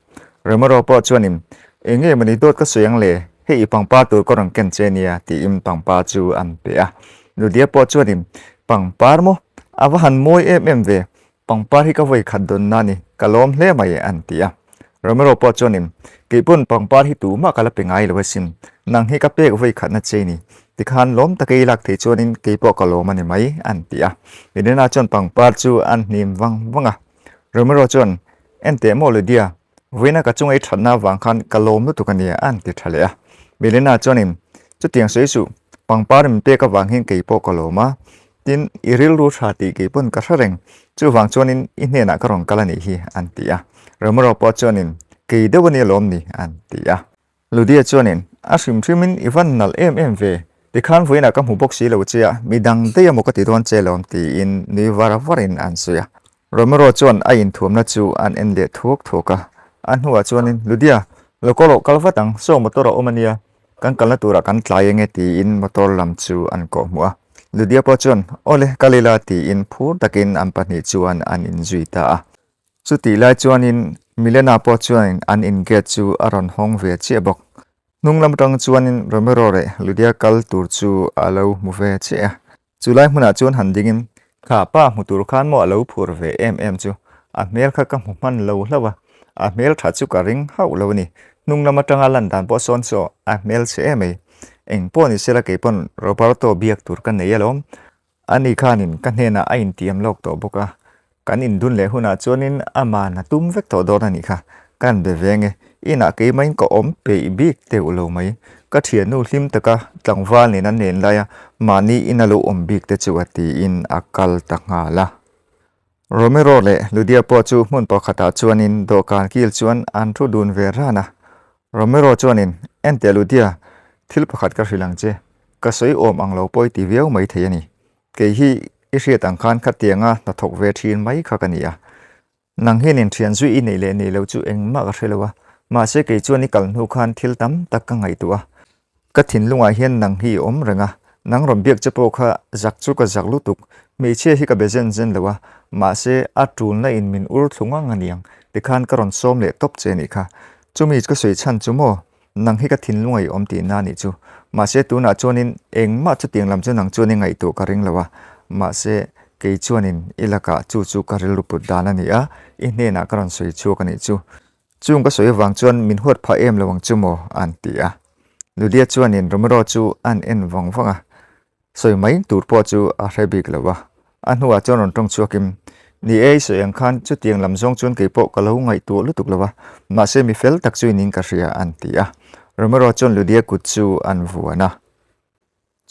Romero pawh chuanin, Enge mawni dawt ka sawi ang le, hei i pangpar tur ka rawn ken che nia tiin pangpar chu an pe a. Ludia pawh chuanin, Pangpar maw? A va han mawi em em ve, Pangpar hi ka vawi khat dawnna a ni, ka lawm hle mai an ti a. Romero pawh chuanin, Kei pawn pangpar hi tumah ka la pe ngai lo asin, nang hi ka pek vawi khatna che ni, tikhan lawm taka i lak thei chuanin kei pawh ka lawm a ni mai an ti a. Elena chuan pangpar chu an hnim vang vang a. Romero chuan, Enteh maw Lydia, Vawiina ka chunga i thatna avang khan ka lawm lutuk a nia an ti tha leh a. Milena chuanin, Chutiang sawi suh, pangpar min pek avang hian kei pawh ka lawm a, tin, i rilru tha tih kei pawn ka hre reng, chuvang chuanin i hnenah ka rawn kal a nih hi, an ti a. Romero pawh chuanin, Kei deuh a nia lawm ni, an ti a. Ludia chuanin, A hrim hrimin i van nalh em em ve, tikhan vawiinah ka hmu bawk si lo che a, midang daih emaw ka ti dawn che lawm tiin nui var varin an sawi a. Romero chuan a inthuamna chu an en leh thuak thuak a, a hnuah chuanin, Ludia, lo kal rawh kal vat ang, saw motor a awm a nia, kan kalna turah kan tlai enge tiin motor lam chu an kawhhmuh a. Ludia pawh chuan, Awle, kal ila tiin phur takin an pahnih chuan an inzui ta a. Chutih lai chuanin Milena pawh chuanin an in gate chu a rawn hawng ve chiah bawk. Hnung lam atang chuanin Romero leh Lydia kal tur chu a lo hmu ve chiah a. Chu lai hmunah chuan han dingin, Kha pa hmu tur khan maw a lo phur ve em em chu? A hmel kha ka hmu hman lo hlauh a, a hmel tha chu ka ring hauh lo a ni. Hnung lam atanga lan dan pawh sawn chu a hmel chhe em mai. Eng pawh ni sela kei pawn Roberto biak tur ka nei alawm. Ani khanin ka hnenah a intiam lawk tawh bawk a, kan indun leh hunah chuanin aman a tum vek tawh dawn a nih kha. Kan be veng e, inah keimahin ka awm peih bik deuh lo mai. Ka thiannu hlim taka tlangval nen a nen laia mahni ina lo awm bik te chu a tiin a kal ta nghal a. Romero leh Ludia pawh chu hmun pakhatah chuanin dawhkan kil chuan an thu dun ve ran a. Romero chuanin, Enteh Ludia, thil pakhat ka hrilh ang che. Ka sawi awm ang lo pawh i ti viau mai thei a ni. Kei hi i hriat ang khan khatianga hnathawk ve thin mai kha ka ni a. Nang hian inthian zui i neih leh neih lo chu engmah ka hre lo a, mahse kei chuan i kal hnu khan thil tam tak ka ngaihtuah a. Ka thinlungah hian nang hi i awm reng a, nang rawn biak che pawh kha zak chu ka zak lutuk, hmeichhia hi ka be zen zen lo a, mahse a tulna in min ur thlu ngang a niang, tikhan ka rawn sawm leh tawp che a nih kha. Chumi ka sawi chhan chu maw, nang hi ka thinlunga i awm tihna a nih chu. Mahse tunah chuanin engmah chutiang lam chu nang chuan i ngaihtuah ka ring lo a, mahse kei chuanin i lakah chu chu ka rilru put dan a ni a, i hnenah ka rawn sawi chhuak a nih chu. Chung ka sawi avang chuan min huat phah em lo ang chu maw? an ti a. Ludia chuanin Romero chu a'n en vang vang a, sawi mai tur pawh chu a hre bik lo a. A hnuah chuan rawn tawng chhuakin, Ni e, i sawi ang khan chutiang lam zawng chuan kei pawh ka lo ngaihtuah lutuk lo a, mahse mi fel tak chu i ning ka hria, a'n ti a. Romero chuan Ludia kut chu a'n vuan a.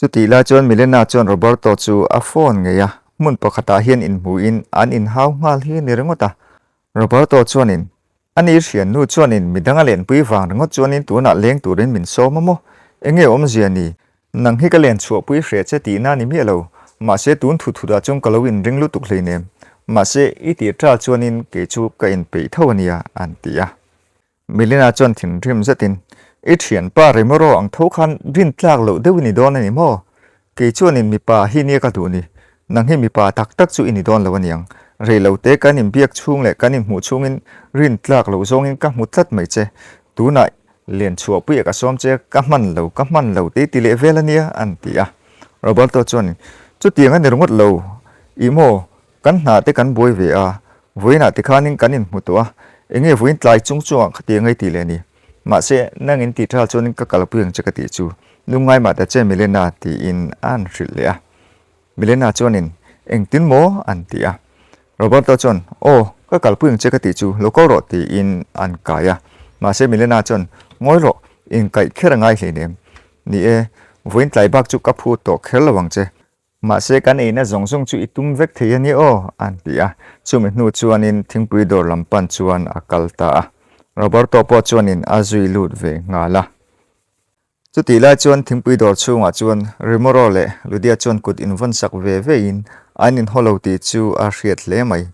Chutih lai chuan Milena chuan Roberto chu a phone ngei a, hmun pakhatah hian inhmuhin an inhau nghal hi a ni ringawt a. Roberto chuanin, Ani hriannu chuanin midang a lenpui vang ringawt chuanin tunah leng turin min sawm a maw? Enge awmzia ni? Nang hi ka len chhuahpui hreh che tihna a ni miah lo, mahse tun thut thutah chuan ka lo inring lutuk hleinem. Mahse, i tih ṭal chuanin kei chu ka inpeih tho a nia, an ti a. Milena chuan thinrim zetin, I thianpa Remoro ang tho khan rin tlak loh deuh i ni dawn a ni maw? Kei chuanin mipa hi nia ka duh ni. Nang hi mipa tak tak chu i ni dawn lo aniang. Rei lo te kan inbiak chhung leh kan inhmuh chhungin rin tlak loh zawngin ka hmu tlat mai che. Tunah len chhuahpuia ka sawm che, ka hman lo, ka hman lo tei ti leh vel a nia, an ti a. Roberto chuanin, Chutiang a ni ringawt lo, ih maw? Kan hna te kan buai ve a, vawiinah tikhanin kan inhmu tawh a, enge vawiin tlai chung chungah ka ti angai tih leh a ni. Mahse, nang in tih ṭhal chuanin ka kalpui ang che ka tih chu, lungngai mah ta che Milena tiin a han hrilh leh a. Milena chuanin, Engtin maw? an ti a. Roberto chuan, Aw, ka kalpui ang che ka tih chu, lo ko rawh tiin an kai a. Mahse, Milena chuan, Ngawi rawh, inkaih kher a ngai hleinem. Ni e, vawiin tlai bak chu ka phut tawh kher lo ang che. Mahse kan eina zawng zawng chu i tum vek thei a ni aw, an ti a. Chumi hnu chuanin thingpui dawr lam pan chuan a kal ta a. Roberto pawh chuanin a zui lut ve nghal a. Chutih lai chuan thingpui dawr chhungah chuan Remoro leh Ludia chuan kut invawn sak ve vein an inhaw lo tih chu a hriat hle mai.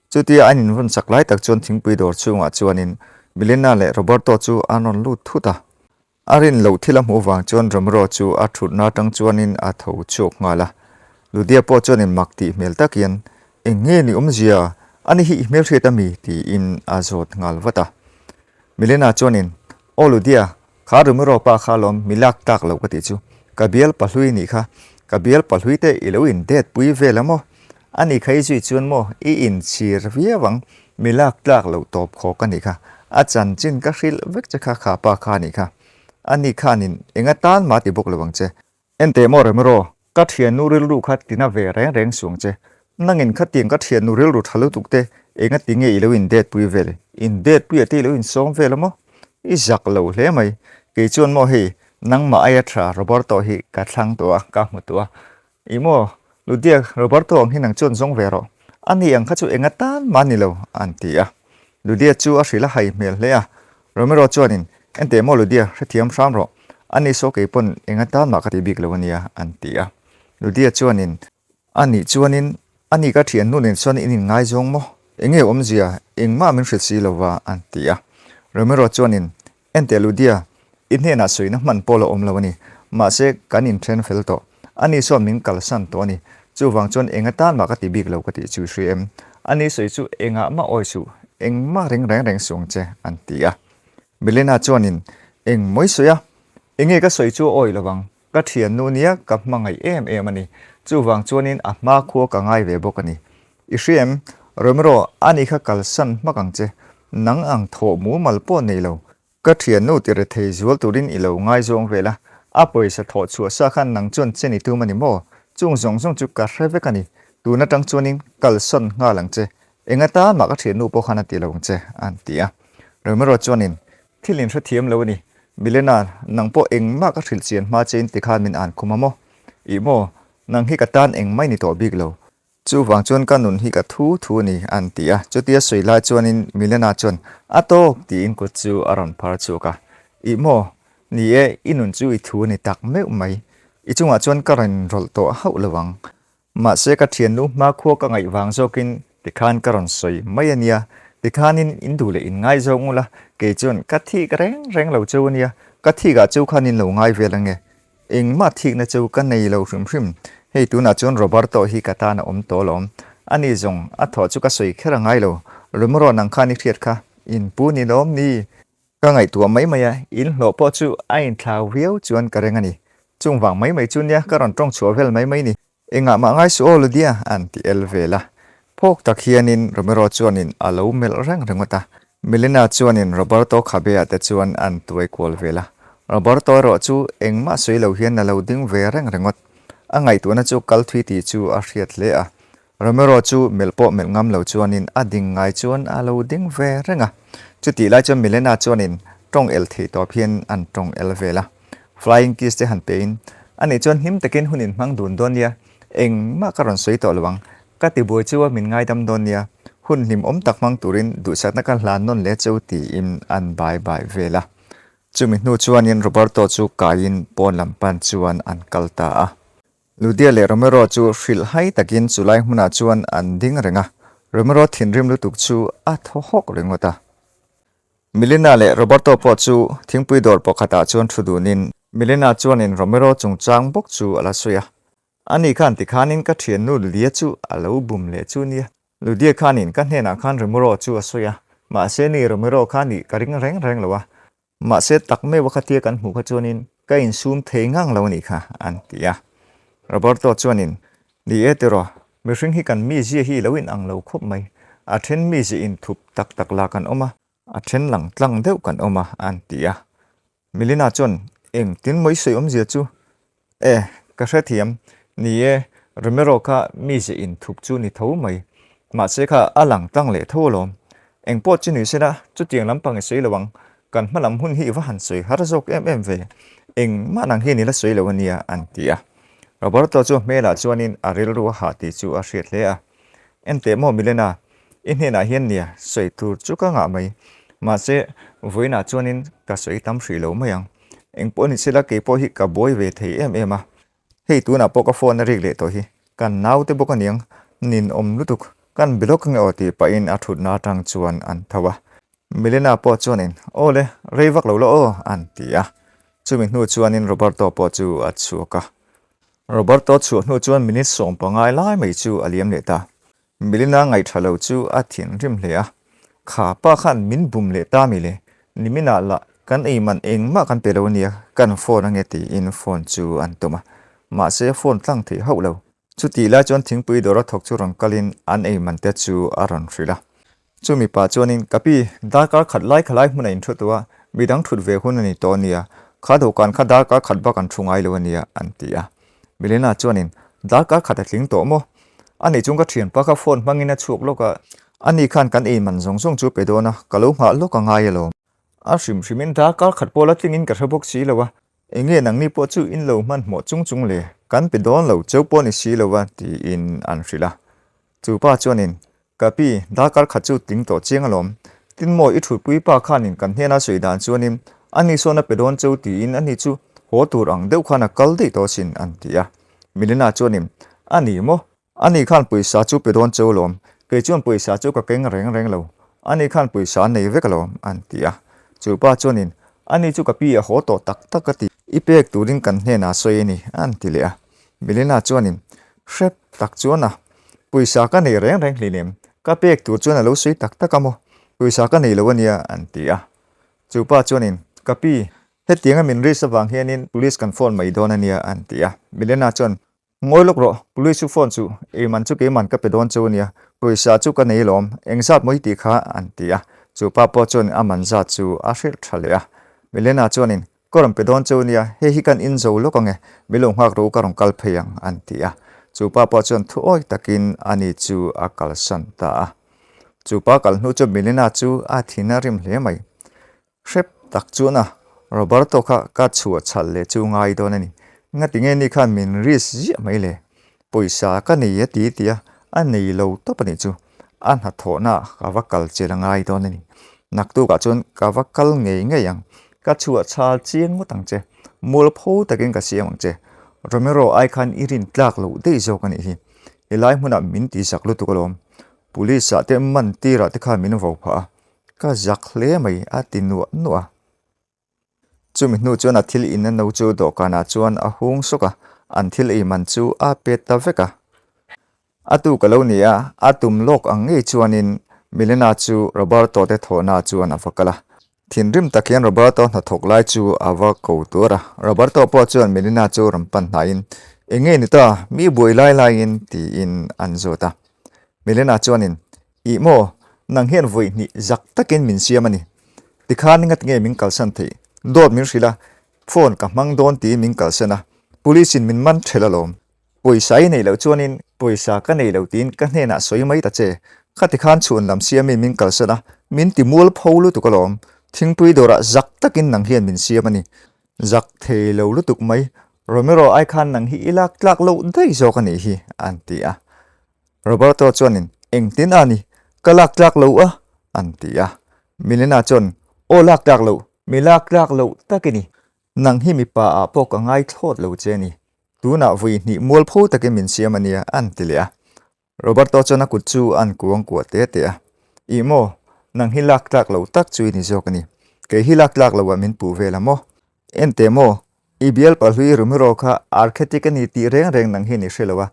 Chutia an invawn sak lai tak chuan thingpui dawr chhungah chuanin Milena leh Roberto chu an rawn lut thut a. A rin loh thil a hmuh vang chuan Romero chu a thutna atang chuanin a tho chhuak nghal a. Ludia pawh chuanin mak tih hmel tak hian, Eng nge ni awmzia? Ani hi i hmelhriat a mi? tiin a zawt nghal vat a. Milena chuanin, Aw Ludia, kha Romero pa kha lawm mi lak tak lo ka tih chu. Ka bial pahlui nih kha. Ka bial pahlui te i lo in det pui vel a maw? Ani kha i zui chuan maw i inchhir viau ang, mi lak tlak loh tawp khawk a nih kha, a chanchin ka hrilh vek che kha kha pa kha a nih kha, ani khanin eng atan mah ti bawk lo ang che. Enteh maw Remro, ka thiannu rilru kha tina ve reng reng suang che, nangin khatiang ka thiannu rilru tha lutuk te enga ti nge i lo indet pui vel, indet puia te i lo insawm vel a maw? I zak lo hle mai, kei chuan maw hei nangmah aia tha Roberto hi ka thlang tawh a, ka hmu tawh a, Ih maw, Ludia, Roberto ang hi nang chuan zawng ve rawh. A ni ang kha chu eng atan mah ni lo, an ti a. Ludia chu a hrilh a hai hmel hle a. Romero chuanin, Enteh maw Ludia, hrethiam hram rawh. A ni saw kei pawn eng atan mah ka ti bik lo a nia, an ti a. Ludia chuanin, A nih chuanin, a ni ka thiannu nen chuan in inngaizawng maw? Enge awmzia, engmah min hrilh si lo va, an ti a. Romero chuanin, Enteh Ludia, i hnenah sawina hman pawh la awm lo a ni. Mahse, kan inthen fel tawh. Ani sawn min kalsan tawh a ni. Chuvang chuan eng atan mah ka ti bik lo ka tih chu i hria em? Ani sawi chu engah mah awi suh, engmah ring reng reng suh ang che, an ti a. Milena chuanin, Eng mawi sawi a? Enge ka sawi chu a awi lo vang. Ka thiannu nia ka hmangaih em em a ni. Chuvang chuanin a hma khua ka ngai ve bawk a ni. I hria em? Romero, ani kha kalsan hmak ang che. Nang ang thawh mumal pawh nei lo. Ka thiannu ti rethei zual turin i lo ngaizawng vel a. A pawisa thawh chhuah sa khan nang chuan chen i tum a ni maw? Chung zawng zawng chu ka hre vek a ni. Tun atang chuanin kalsan nghal ang che. Eng atan mah ka thiannu pawh khan a ti lo ang che, an ti a. Romero chuanin, Thil in hrethiam lo a ni. Milena, nang pawh engmah ka hrilh chian hma che in tikhan min an khum a maw? Ih maw, nang hi ka tan engmah i ni tawh bik lo. Chuvang chuan ka nun hi ka thu thu a ni, an ti a. Chutia sawi lai chuanin Milena chuan, A tawk! tiin kut chu a rawn phar chhuak a. Ih maw, ni e, i nun chu i thu a ni tak meuh mai. I chungah chuan ka rawn rawlh tawh hauh lo ang. Mahse ka thiannu hmakhua ka ngaih vang zawkin tikhan ka rawn sawi mai a nia, tikhanin in duh leh in ngai zawk ngul a, kei chuan ka thik reng reng lo cheu a nia, ka thikah cheu khan in lo ngai vel ange, engmah thikna cheu ka nei lo hrim hrim, hei tunah chuan Roberto hi ka tan a awm tawh alawm, ani zawng a thawh chu ka sawi kher a ngai lo, Romero nang khan i hriat kha, in pu ni lawm ni? Ka ngaihtuah mai mai a, in hlawh pawh chu a inthlau viau chuan ka reng a ni. Chung vang mai mai chu nia ka rawn tawng chhuah vel mai mai ni. Engah mah ngai suh aw Ludia an ti el vel a. Phawk tak hianin Romero chuanin a lo melh reng ringawt a. Milena chuanin Roberto Khabe-a te chuan an tuai kual vel a. Roberto erawh chu engmah sawi lo hian a lo ding ve reng ringawt. A ngaihtuahna chu kal thui tih chu a hriat hle a. Romero chu melh pawh melh ngam lo chuanin a ding ngai chuan a lo ding ve reng a. Chutih lai chuan Milena chuanin tawng el thei tawp hian an tawng el vel a. Flying kiss te han pein, Anih chuan hlim takin hun inhmang dun dawn nia, engmah ka rawn sawi tawh lo ang. Ka ti buai chu a min ngaidam dawn nia, hun hlimawm tak hmang turin duhsakna ka hlan nawn leh cheu tiin an bai bai vel a. Chumi hnu chuanin Roberto chu kaiin pawn lam pan chuan an kal ta a. Ludia leh Romero chu hrilh hai takin chulai hmunah chuan an ding reng a, Romero thinrim lutuk chu a thaw hawk ringawt a. Milena leh Roberto pawh chu thingpui dawr pakhatah chuan thu dunin Milena chuanin Romero chungchang bawk chu a la sawi a. Ani khan tikhanin ka thiannu Ludia chu a lo bum leh chu nia. Ludia khanin ka hnenah khan Romero chu a sawi a, mahse ni Romero kha nih ka ring reng reng lo a. Mahse tak meuh a khatia kan hmuh kha chuanin ka insum thei ngang lo anih kha, an ti a. Roberto chuanin, Ni e tiraw, mihring hi kan mizia hi lo inang lo khawp mai. A then mizia inthup tak tak lah kan awm a, a then lang tlang deuh kan awm a, an ti a. Milena chuan, Engtin maw i sawi awmzia chu? E, ka hrethiam. Ni e, Romero kha mize inthup chu ni tho mai. Mahse kha a lang tlang leh tho alawm. Engpawh chu ni sela, chutiang lampang i sawi lo ang. Kan hma lam hun hi i va han sawi har zawk em em ve. Engmah nang hian i la sawi lo ania, an ti a. Roberto chu hmelah chuanin a rilru a hah tih chu a hriat hle a. Enteh maw Milena, i hnenah hian nia sawi tur chu ka ngah mai. Mahse, vawiinah chuanin ka sawi tam hrih lo mai ang. Engpawh ni sela keipawh hi ka buai ve thei em em a. Hei tunah pawh ka phone a rik leh tawh hi. Kan naute bawk aniang, ninawm lutuk. Kan be lawk ange aw tih pahin a thutna atang chuan an tho a. Milena pawh chuanin, Aw le, rei vak lo la aw, an ti a. Chumi hnu chuanin Roberto pawh chu a chhuak a. Roberto chhuah hnu chuan minute 15 lai mai chu a liam leh ta. Milena ngaihṭha lo chu a thinrim hle a, Kha pa khan min bum leh ta mi le, niminah lah kan ei man engmah kan pe lo ania, kan phone ange tiin phone chu an tum a. Mahse phone tlang theih hauh lo. Chutih lai chuan thingpui dawra thawk chu rawn kalin an ei man te chu a rawn hrilh a. Chu mipa chuanin, Ka pi, darkar khat lai khalai hmunah in thu tawh a, midang thut ve hun a ni tawh a nia, kha dawhkan kha darkar khat bak an thu ngai lo a nia, an ti a. Milena chuanin, Darkar khat a tling tawh maw? A nih chung ka thianpa kha phone hmangin a chhuak lawk a, ani khan kan ei man zawng zawng chu pe dawn a, ka lo nghah lawk a ngai alawm. A hrim hrimin darkar khat pawh la tlingin ka hre bawk si lo a, enge nangni pawh chu in lo hmanhmawh chung chung le, kan pe dawn lo cheu pawh ni si lo a, tiin an hrilh a. Chu pa chuanin, Ka pi, darkar khat chu tling tawh chiang alawm. Tin maw, i thutpui pa khanin kan hnena sawi dan chuanin ani sawn a pe dawn cheu tiin ani chu haw tur ang deuh khan a kal daih tawh asin, an ti a. Milena chuanin, A ni maw? Ani khan pawisa chu pe dawn cheu alawm. Kei chuan pawisa chu ka keng reng reng lo. Ani khan pawisa a nei vek alawm, an ti a. Chu pa chuanin, Ani chu ka pi a haw tawh tak tak a ti. I pek turin kan hnenah sawi a ni, an ti leh a. Milena chuanin, Hrep tak chuan a, pawisa ka nei reng reng hlinem, ka pek tur chuan a lo sawi tak tak a maw, pawisa ka nei lo a nia, an ti a. Chu pa chuanin, Ka pi, hetianga min risk avang hianin police kan phone mai dawn a nia, an ti a. Milena chuan, Ngawi lawk rawh, police chu phone chu, eiman chu keiman ka pe dawn cheu a nia, pawisa chu ka nei lawm, engzat maw i tih kha, an ti a. Chu pa pawh chuan a man zat chu a hrilh tha leh a. Milena chuanin, Ka rawn pe dawn cheu nia, hei hi kan in zo lawk ange, min lo nghak rawh u ka rawn kal phei ang, an ti a. Chu pa pawh chuan thu awi takin ani chu a kalsan ta a. Chu pa kal hnu chu Milena chu a thin a rim hle mai. Hrep tak chuan a, Roberto kha ka chhuah chhal leh chu ngai dawn a ni. Ngati nge ni khan min risk ziah mai le? Pawisa ka nei a ti ti a, a nei lo tawp a nih chu. A hnathawhna ka va kal chel a ngai dawn a ni. Naktukah chuan ka va kal ngei ngei ang. Ka chhuah chhal chiang ngawt ang che. Mualpho takin ka siam ang che. Romero ai khan i rin tlak loh daih zawk a nih hi. Helai hmunah min ti zak lutuk alawm. Police ah te man tirah te khan min vo phah a. Ka zak hle mai a ti nuah nuah a. Chumi hnu chuan a thil in a no chu dawhkanah chuan a hung sawk a, an thil ei man chu a pet ta vek a. A tu ka lo ni a, a tum lawk ang ngei chuanin Milena chu Roberto te thawhna chuan a va kal a. Thinrim tak hian Roberto hnathawk lai chu a va ko tur a. Roberto pawh chuan Milena chu rawn pan hnaiin, Eng nge ni ta, mi buai lai laiin tiin an zawt a. Milena chuanin, Ih maw, nang hian vawi hnih zak takin min siam a ni. Tikhan ngat nge min kalsan theih? Dawt min hrilh a, Phone ka hmang dawn tiin min kalsan a, police in min man ṭhelh alawm. Pawisa i neih loh chuanin pawisa ka nei lo tiin ka hnenah sawi mai ta che. Khati khan chhun lam siamin min kalsan a, min ti mual pho lutuk alawm. Thingpui dawrah zak takin nang hian min siam a ni. Zak thei lo lutuk mai. Romero ai khan nang hi i lak tlak loh daih zawk a nih hi, an ti a. Roberto chuanin, Engtin a ni? Ka lak tlak lo a, an ti a. Milena chuan, Aw lak tlak loh, mi lak tlak loh tak i ni. Nang hi mipa ah pawh ka ngai thlawt lo che ni. Tunah vui hnih mualpho takin min siam a nia, an ti leh a. Roberto chuan a kut chu an kuang kuah te te a. Ih maw, nang hi lak tlak lo tak chu i ni zawk a ni. Kei hi lak tlak loah min puh vel a maw? Enteh maw, i bialpa hlui Romero kha archetic a ni tih reng reng nang hian i hre lo a.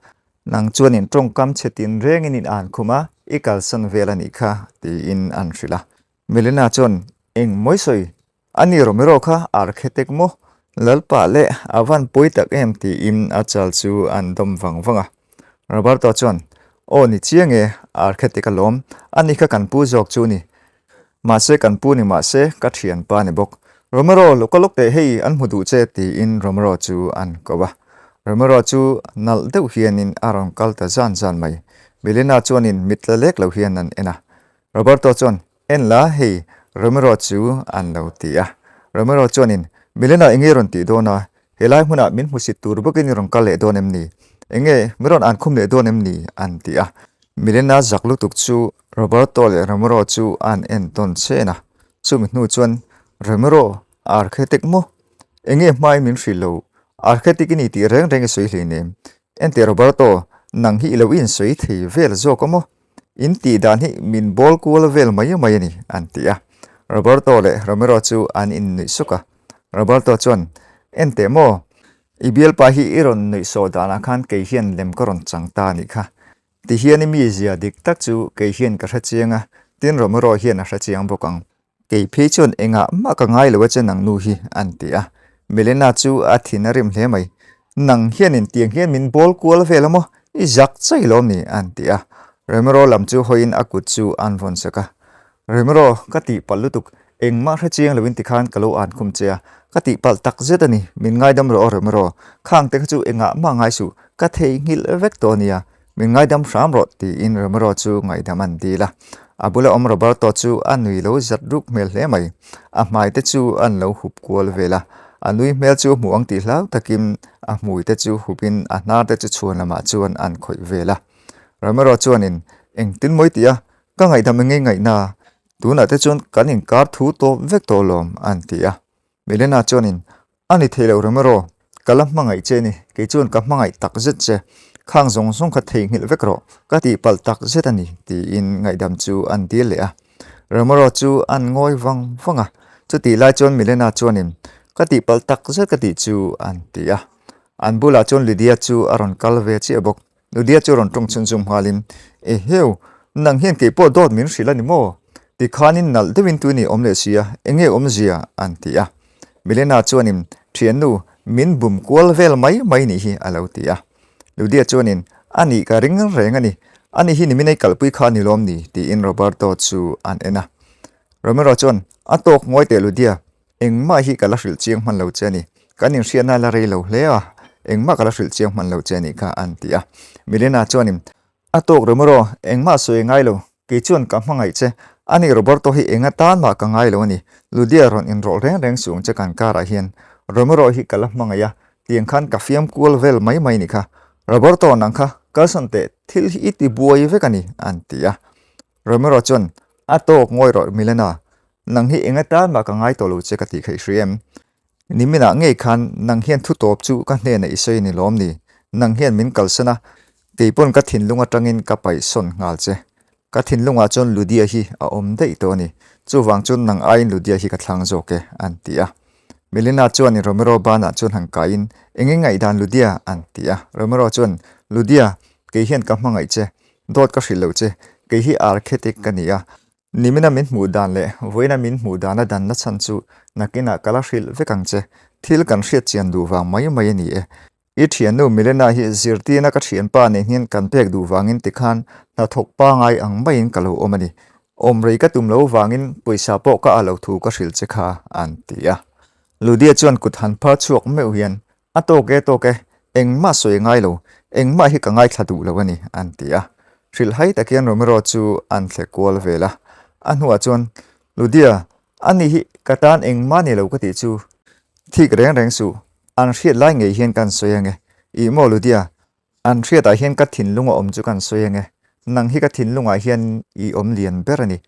Nang chuan in tawngkam chhe tin rengin in an khum a, i kalsan vel a nih kha, tiin an hrilh a. Melina chuan, Eng mawi sawi? A ni Romero kha archetic maw? Lalpa leh a van pawi tak em tiin a chal chu an dawm vang vang a. Roberto chuan, Aw ni chiang e, archetic alawm, a ni kha kan pu zawk chu ni. Mahse kan pu ni mahse ka thianpa ni bawk. Romero lo ka lawk teh hei an hmu duh che tiin Romero chu an ko a. Romero chu nalh deuh hianin a rawn kal ta zan zan mai. Melina chuanin mit la lek lo hian an en a. Roberto chuan, En la hei Romero chu an lo ti a. Romero chuanin, Milena enge rawn tih dawn a? Helai hmunah min hmusit tur bawkin i rawn kal leh dawn em ni? Enge min rawn an khum leh dawn em ni? an ti a. Milena zak lutuk chu Roberto leh Romero chu an en tawn chen a. Chumi hnu chuan, Romero, architect maw? Enge hmain min hrilh lo? Architect i ni tih reng reng i sawi hleinem. Enteh Roberto, nang hi i lo insawi thei vel zawk a maw? In tih dan hi min bawl kual vel mai mai a ni, an ti a. Roberto leh Romero chu an innuih suk a. Roberto chuan, Enteh maw? I bialpa hi i rawn nuih sawh danah khan kei hian lem ka rawn chang ta a nih kha. Ti hian i mizia dik tak chu kei hian ka hre chiang a, tin Romero hian a hre chiang bawk ang. Kei phei chuan engah mah ka ngai lo a che nang nu hi, an ti a. Melena chu a thin a rim hle mai. Nang hianin tiang hian min bawl kual vel a maw? I zak chai lawm ni, an ti a. Romero lam chu hawiin a kut chu an vawn sak a. Romero, ka tihpalh lutuk, engmah hre chiang loin tikhan ka lo an khum che a. Ka tihpalh tak zet a ni, min ngaidam rawh aw Romero. Khang te kha chu engah mah ngai suh, ka theihnghilh vek tawh a nia. Min ngaidam hram rawh tiin Romero chu ngaihdam an dil a. A bula awm Roberto chu a nui lo zat ruk hmel hle mai. A hmai te chu an lo hup kual vel a. A nui hmel chu hmuh ang tih hlau takin a hmui te chu hupin a hnar te chu chhuan lamah chuan an khawih vel a. Romero chuanin, Engtin mawi tih a? Ka ngaihdam eng nge ngaihna? Tunah te chuan kan inkar thu tawp vek tawh lawm, an ti a. Milena chuanin, A ni thei lo Romero, ka la hmangaih che ni, kei chuan ka hmangaih tak zet che, khang zawng zawng kha theihnghilh vek rawh, ka tihpalh tak zet a ni, tiin ngaihdam chu an dil leh a. Romero chu an ngawi vang vang a, chutih lai chuan Milena chuanin, Ka tihpalh tak zet ka tih chu, an ti a. An bulah chuan Lydia chu a rawn kal ve chiah bawk. Nudia chu rawn tawng chhunzum nghalin, Eheu, nang hian kei pawh dawt min hrilh a ni maw? Tikhanin nalh deuhin tui ni awm leh si a, enge awmzia? an ti a. Milena chuanin, Thiannu, min bum kual vel mai mai nih hi, a lo ti a. Ludia chuanin, A nih ka ring reng a ni, ani hi nimin ei kalpui kha a ni lawm ni? tiin Roberto chu an en a. Romero chuan, A tawk ngawi teh Ludia, Engmah hi ka la hrilh chiang hman lo che a ni. Kan inhriatna la rei lo hle a, engmah ka la hrilh chiang hman lo che a nih kha, an ti a. Milena chuanin, A tawk Romero, engmah sawi ngai lo, kei chuan ka hmangaih che. Ani Roberto hi eng atan mah ka ngai lo a ni. Ludia rawn inrawlh reng reng suh ang che kan karah hian. Romero hi ka la hmangaih a, tiang khan ka fiam kual vel mai mai nih kha. Roberto nang kha, kalsan teh, thil hi i ti buai vek a ni, an ti a. Romero chuan, A tawk ngawi rawh Milena, nang hi eng atan mah ka ngai tawh lo che ka tih kha i hria em? Niminah ngei khan nang hian thu tawp chu ka hnenah i sawi a ni lawm ni? Nang hian min kalsan a, kei pawn ka thinlung atangin ka paihsawn nghal che. Ka thinlungah chuan Ludia hi a awm daih tawh a ni, chuvang chuan nang aiin Ludia hi ka thlang zawk e, an ti a. Milena chuan Romero banah chuan han kaiin, Eng nge ngaihdan Ludia? an ti a. Romero chuan, Ludia, kei hian ka hmangaih che, Dawt ka hrilh loh che, kei hi architect ka ni a, nimina min hmuh dan leh vawiina min hmuh dana danna chhan chu nakinah ka la hrilh vek ang che, thil kan hriat chian duh vang mai mai a ni e. I thiannu Milena hi zirtirna ka thianpa nen hian kan pek duh vangin tikhan hnathawk pangai ang maiin ka lo awm a ni. Awm rei ka tum lo vangin pawisa pawh ka a lo thu ka hrilh che kha, an ti a. Ludia chuan kut han phar chhuak meuh hian, A tawk e, tawk e, engmah sawi ngai lo, engmah hi ka ngaithla duh lo a ni, an ti a. Hrilhhai tak hian Romero chu an thle kual vel a. A hnuah chuan, Ludia, ani hi ka tan engmah ni lo ka tih chu thik reng reng suh, an hriat lai ngei hian kan sawi ange. Ih maw Ludia, An hriatah hian ka thinlung a awm chu kan sawi ange. Nang hi ka thinlungah hian i awm lian ber a ni.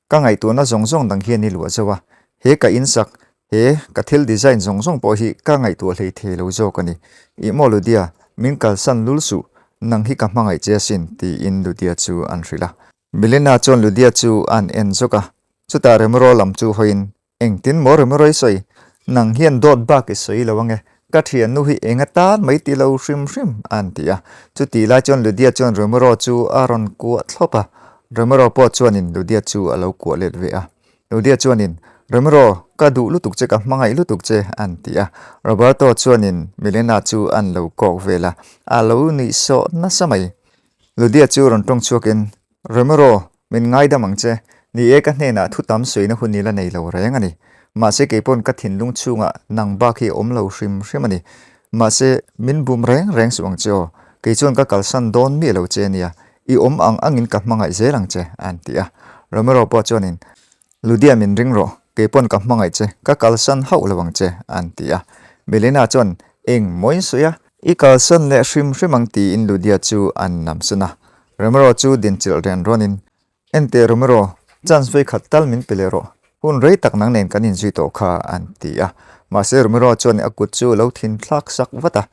Ka ngaihtuahna zawng zawng dang hian i luah zo a. He ka insak, he ka thil design zawng zawng pawh hi ka ngaihtuah hlei thei lo zawk a ni. Ih maw Ludia, min kalsan lul suh, nang hi ka hmangaih che asin, tiin Ludia chu an hrilh a. Milena chuan Ludia chu an en zawk a, chutah Remro lam chu hawiin Engtin maw Remro i sawi? Nang hian dawt bak i sawi lo ange, ka thiannu hi eng atan mai ti lo hrim hrim, a an ti a. Chutih lai chuan Ludia chuan Romero chu a rawn kuah thlawp a, Romero pawh chuanin Ludia chu a lo kuah let ve a. Ludia chuanin, Romero, ka duh lutuk che, ka hmangaih lutuk che, a an ti a. Roberto chuanin Milena chu an lo kawk vel a, a lo nuihsawh nasa mai. Ludia chu rawn tawng chhuakin, Romero, min ngaidam ang che. Ni e, ka hnenah thu tam suihna hun i la nei lo reng a ni. Mahse keipawn ka thinlung chhungah nang bak hi a awm lo hrim hrim a ni. Mahse, min bum reng reng suh ang che aw. Kei chuan ka kalsan dawn miah lo che a nia. I awm ang angin ka hmangaih zel ang che, a an ti a. Romero pawh chuanin, Ludia min ring rawh, keipawn ka hmangaih che, ka kalsan hauh lo ang che, an ti a. Melina chuan, Eng mawiin sawi a, i kalsan leh hrim hrim ang tiin Ludia chu an namsan a. Romero chu dinchilh rian rawnin, Enteh Romero, chance vei khat tal min pe leh rawh, hun rei tak nang nen kan inzui tawh kha, an ti a. Mahse Romero chuan a kut chu lo thin thlak sak vat a.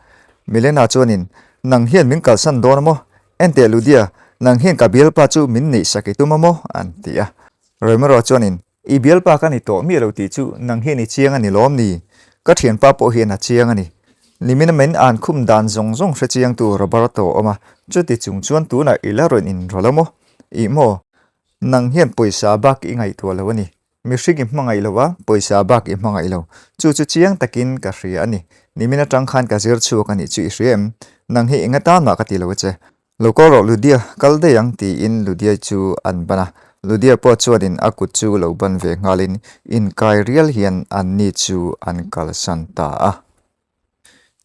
Milena chuanin, Nang hian min kalsan dawn a maw? Enteh Ludia, nang hian ka bialpa chu min neih sak i tum a maw? an ti a. Romero chuanin, I bialpa ka ni tawh miah lo tih chu nang hian i chiang a ni lawm ni? Ka thianpa pawh hian a chiang a ni. Nimina min an khum dan zawng zawng hre chiangtu Roberto awm a, chuti chung chuan tunah i la rawn inrawlh a maw? Ih maw? Nang hian pawisa bak i ngaihtuah lo a ni. Mihring i hmangaih lo a, pawisa bak i hmangaih lo. Chu chu chiang takin ka hria a ni. Nimin atang khan ka zir chhuak a nih chu i hria em? Nang hi eng atan mah ka ti lo a che. Lo kal rawh Ludia, kal daih ang tiin Ludia chu an ban a. Ludia pawh chuanin a kut chu lo ban ve nghalin inkai rial hian anni chu an kalsan ta a.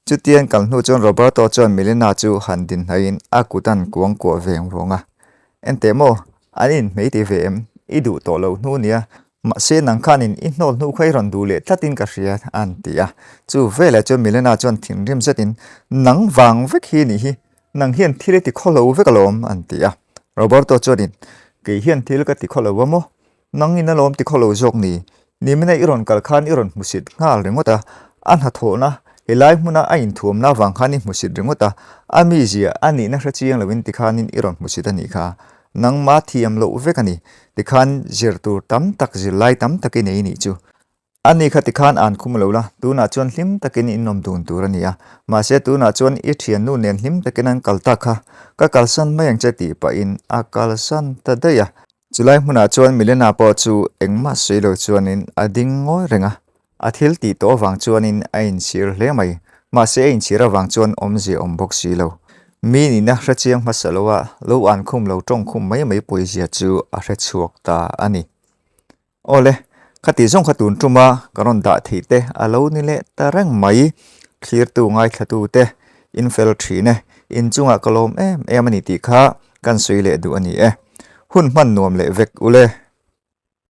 Chutian kal hnu chuan Roberto chuan Milena chu han din hnaihin a kut an kuang kuah veng vawng a. Enteh maw, an inhmei ti ve em? I duh tawh lo hnu nia, mahse nang khanin i hnawl hnu kha i rawn duh leh tlatin ka hria an ti a. Chu veleh chuan Milena chuan thinrim zetin, Nang vang vek hi nih hi, Nang hian thil i ti khaw lo vek alawm, an ti a. Roberto chuanin, Kei hian thil ka ti khaw lo a maw? Nang in alawm ti khaw lo zawk ni. Nimina i rawn kal khan i rawn hmusit nghal ringawt a. A hnathawhna, helai hmuna a inthuamna avang khan i hmusit ringawt a. A mizia, a nihna hre chiang loin tikhanin i rawn hmusit a nih kha. Nangma thiam loh vek a ni. Tikhan zir tur tam tak, zirlai tam tak i nei nih chu. A ni kha tikhan an khum lo la, tunah chuan hlim takin in awm dun tur a ni a. Mahse tunah chuan i thiannu nen hlim takin an kal tak kha, ka kalsan mai ang che tih pahin a kalsan ta daih a. Chulai hmunah chuan Milena pawh chu engmah sawi lo chuanin a ding ngawi reng a. A thil tih tawh avang chuanin a inchhir hle mai. Mahse a inchhir avang chuan awmzia awm bawk si lo. Mi nihna hre chiang hmasa lo a, lo an khum lo tawng khum mai mai pawizia chu a hre chhuak ta a ni. Awle, khati zawng kha tun tuma ka rawn dah theih te a lo ni leh ta reng mai. Thlirtu ngaithlatu te in fel thin e, inchungah ka lawm em em a ni tih kha kan sawi leh duh a ni e. Hun hman nuam leh vek ule.